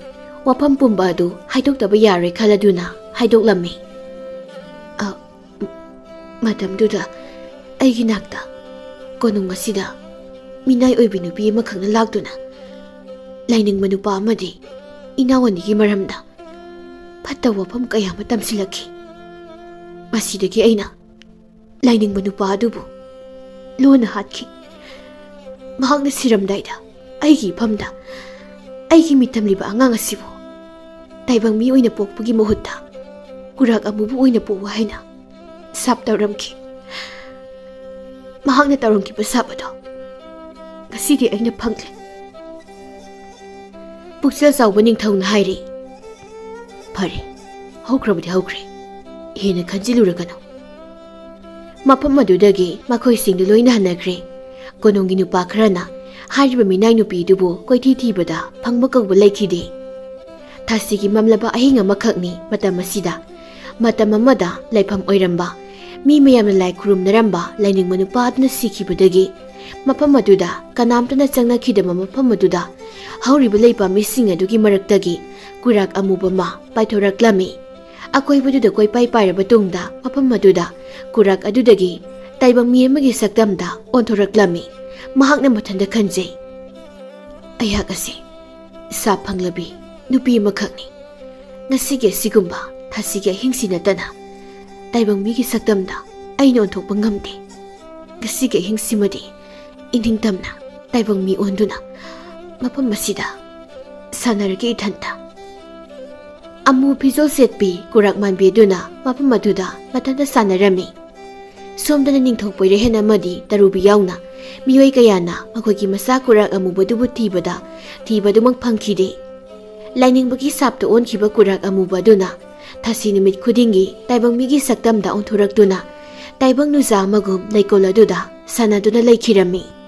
ꯋꯥꯐꯝ ꯄꯨꯝꯕ ꯑꯗꯨ ꯍꯥꯏꯗꯣꯛꯇꯕ ꯌꯥꯔꯣꯏ ꯈꯜꯂꯗꯨꯅ ꯍꯥꯏꯗꯣꯛꯂꯝꯃꯤ꯫ "ꯑ, ꯃꯇꯝꯗꯨꯗ ꯑꯩꯒꯤ ꯅꯥꯛꯇ ꯀꯣꯅꯨꯡ ꯑꯁꯤꯗ ꯃꯤꯅꯥꯏ ꯑꯣꯏꯕꯤ ꯅꯨꯄꯤ ꯑꯃꯈꯛꯅ ꯂꯥꯛꯇꯨꯅ ꯂꯥꯏꯅꯤꯡꯕ ꯅꯨꯄꯥ ꯑꯃꯗꯤ ꯏꯅꯥꯎ ꯑꯅꯤꯒꯤ ꯃꯔꯝꯗ ꯐꯠꯇꯕ ꯋꯥꯐꯝ ꯀꯌꯥ ꯑꯃ ꯇꯝꯁꯤꯜꯂꯛꯈꯤ꯫ ꯃꯁꯤꯗꯒꯤ ꯑꯩꯅ ꯂꯥꯏꯅꯤꯡꯕ ꯅꯨꯄꯥ ꯑꯗꯨꯕꯨ ꯂꯣꯟꯅ ꯍꯥꯠꯈꯤ꯫ ꯃꯍꯥꯛꯅ ꯁꯤꯔꯝꯗꯥꯏꯗ ꯑꯩꯒꯤ ꯏꯐꯝꯗ ꯑꯩꯒꯤ ꯃꯤꯇꯝꯂꯤꯕ ꯑꯉꯥꯡ ꯑꯁꯤꯕꯨ ꯇꯥꯏꯕꯪ ꯃꯤ ꯑꯣꯏꯅ ꯄꯣꯛꯄꯒꯤ ꯃꯍꯨꯠꯇ ꯀꯨꯔꯥꯛ ꯑꯃꯨꯕ ꯑꯣꯏꯅ ꯄꯣꯛꯎ ꯍꯥꯏꯅ ꯁꯥꯞ ꯇꯧꯔꯝꯈꯤ꯫ ꯃꯍꯥꯛꯅ ꯇꯧꯔꯝꯈꯤꯕ ꯁꯥꯞ ꯑꯗꯣ ꯉꯁꯤꯗꯤ ꯑꯩꯅ ꯐꯪꯂꯦ꯫" ꯄꯨꯛꯆꯦꯜ ꯆꯥꯎꯕ ꯅꯤꯡꯊꯧꯅ ꯍꯥꯏꯔꯤ, "ꯐꯔꯦ, ꯍꯧꯈ꯭ꯔꯕꯗꯤ ꯍꯧꯈ꯭ꯔꯦ, ꯍꯦꯟꯅ ꯈꯟꯖꯤꯜꯂꯨꯔꯒꯅꯨ꯫" ꯃꯐꯝ ꯑꯗꯨꯗꯒꯤ ꯃꯈꯣꯏꯁꯤꯡꯗꯨ ꯂꯣꯏꯅ ꯍꯟꯅꯈ꯭ꯔꯦ꯫ ꯀꯣꯅꯨꯡꯒꯤ ꯅꯨꯄꯥ ꯈꯔꯅ ꯍꯥꯏꯔꯤꯕ ꯃꯤꯅꯥꯏ ꯅꯨꯄꯤꯗꯨꯕꯨ ꯀꯣꯏꯊꯤ ꯊꯤꯕꯗ ꯐꯪꯕ ꯀꯧꯕ ꯂꯩꯈꯤꯗꯦ꯫ ꯊꯥꯁꯤꯒꯤ ꯃꯝꯂꯕ ꯑꯍꯤꯡ ꯑꯃꯈꯛꯅꯤ ꯃꯇꯝ ꯑꯁꯤꯗ꯫ ꯃꯇꯝ ꯑꯃꯗ ꯂꯥꯏꯐꯝ ꯑꯣꯏꯔꯝꯕ, ꯃꯤ ꯃꯌꯥꯝꯅ ꯂꯥꯏ ꯈꯨꯔꯨꯝꯅꯔꯝꯕ ꯂꯥꯏꯅꯤꯡꯕ ꯅꯨꯄꯥ ꯑꯗꯨꯅ ꯁꯤꯈꯤꯕꯗꯒꯤ ꯃꯐꯝ ꯑꯗꯨꯗ ꯀꯅꯥꯝꯇꯅ ꯆꯪꯅꯈꯤꯗꯕ ꯃꯐꯝ ꯑꯗꯨꯗ ꯍꯧꯔꯤꯕ ꯂꯩ ꯄꯥꯝꯕꯤꯁꯤꯡ ꯑꯗꯨꯒꯤ ꯃꯔꯛꯇꯒꯤ ꯀꯨꯔꯥꯛ ꯑꯃꯨꯕ ꯑꯃ ꯄꯥꯏꯊꯣꯔꯛꯂꯝꯃꯤ꯫ ꯑꯀꯣꯏꯕꯗꯨꯗ ꯀꯣꯏꯄꯥꯏ ꯄꯥꯏꯔꯕ ꯇꯨꯡꯗ ꯃꯐꯝ ꯑꯗꯨꯗ ꯀꯨꯔꯥꯛ ꯑꯗꯨꯗꯒꯤ ꯇꯥꯏꯕꯪ ꯃꯤ ꯑꯃꯒꯤ ꯁꯛꯇꯝꯗ ꯑꯣꯟꯊꯣꯔꯛꯂꯝꯃꯤ꯫ ꯃꯍꯥꯛꯅ ꯃꯊꯟꯇ ꯈꯟꯖꯩ, "ꯑꯩꯍꯥꯛ ꯑꯁꯤ ꯁꯥꯞ ꯐꯪꯂꯕꯤ ꯅꯨꯄꯤ ꯑꯃꯈꯛꯅꯤ꯫ ꯉꯁꯤꯒꯤ ꯑꯁꯤꯒꯨꯝꯕ ꯊꯥꯁꯤꯒꯤ ꯑꯍꯤꯡꯁꯤ ꯅꯠꯇꯅ ꯇꯥꯏꯕꯪ ꯃꯤꯒꯤ ꯁꯛꯇꯝꯗ ꯑꯩꯅ ꯑꯣꯟꯊꯣꯛꯄ ꯉꯝꯗꯦ꯫ ꯉꯁꯤꯒꯤ ꯑꯍꯤꯡꯁꯤꯃꯗꯤ ꯏꯅꯤꯡꯇꯝꯅ ꯇꯥꯏꯕꯪ ꯃꯤ ꯑꯣꯟꯗꯨꯅ ꯃꯐꯝ ꯑꯁꯤꯗ ꯁꯥꯟꯅꯔꯒꯦ ꯏꯊꯟꯇ"꯫ ꯑꯃꯨ ꯐꯤꯖꯣꯜ ꯁꯦꯠꯄꯤ ꯀꯨꯔꯥꯛ ꯃꯥꯟꯕꯤ ꯑꯗꯨꯅ ꯃꯐꯝ ꯑꯗꯨꯗ ꯃꯊꯟꯇ ꯁꯥꯟꯅꯔꯝꯃꯤ꯫ ꯁꯣꯝꯗꯅ ꯅꯤꯡꯊꯧ ꯄꯣꯏꯔꯩꯍꯦꯟ ꯑꯃꯗꯤ ꯇꯔꯨꯕꯤ ꯌꯥꯎꯅ ꯃꯤꯑꯣꯏ ꯀꯌꯥꯅ ꯃꯈꯣꯏꯒꯤ ꯃꯆꯥ ꯀꯨꯔꯥꯛ ꯑꯃꯨꯕꯗꯨꯕꯨ ꯊꯤꯕꯗ ꯊꯤꯕꯗꯨꯃꯛ ꯐꯪꯈꯤꯗꯦ꯫ ꯂꯥꯏꯅꯤꯡꯕꯒꯤ ꯁꯥꯞꯇ ꯑꯣꯟꯈꯤꯕ ꯀꯨꯔꯥꯛ ꯑꯃꯨꯕ ꯑꯗꯨꯅ ꯊꯥꯁꯤ ꯅꯨꯃꯤꯠ ꯈꯨꯗꯤꯡꯒꯤ ꯇꯥꯏꯕꯪ ꯃꯤꯒꯤ ꯁꯛꯇꯝꯗ ꯑꯣꯟꯊꯣꯔꯛꯇꯨꯅ ꯇꯥꯏꯕꯪ ꯅꯨꯖꯥ ꯑꯃꯒꯨꯝ ꯂꯩꯀꯣꯜ ꯑꯗꯨꯗ ꯁꯥꯟꯅꯗꯨꯅ ꯂꯩꯈꯤꯔꯝꯃꯤ꯫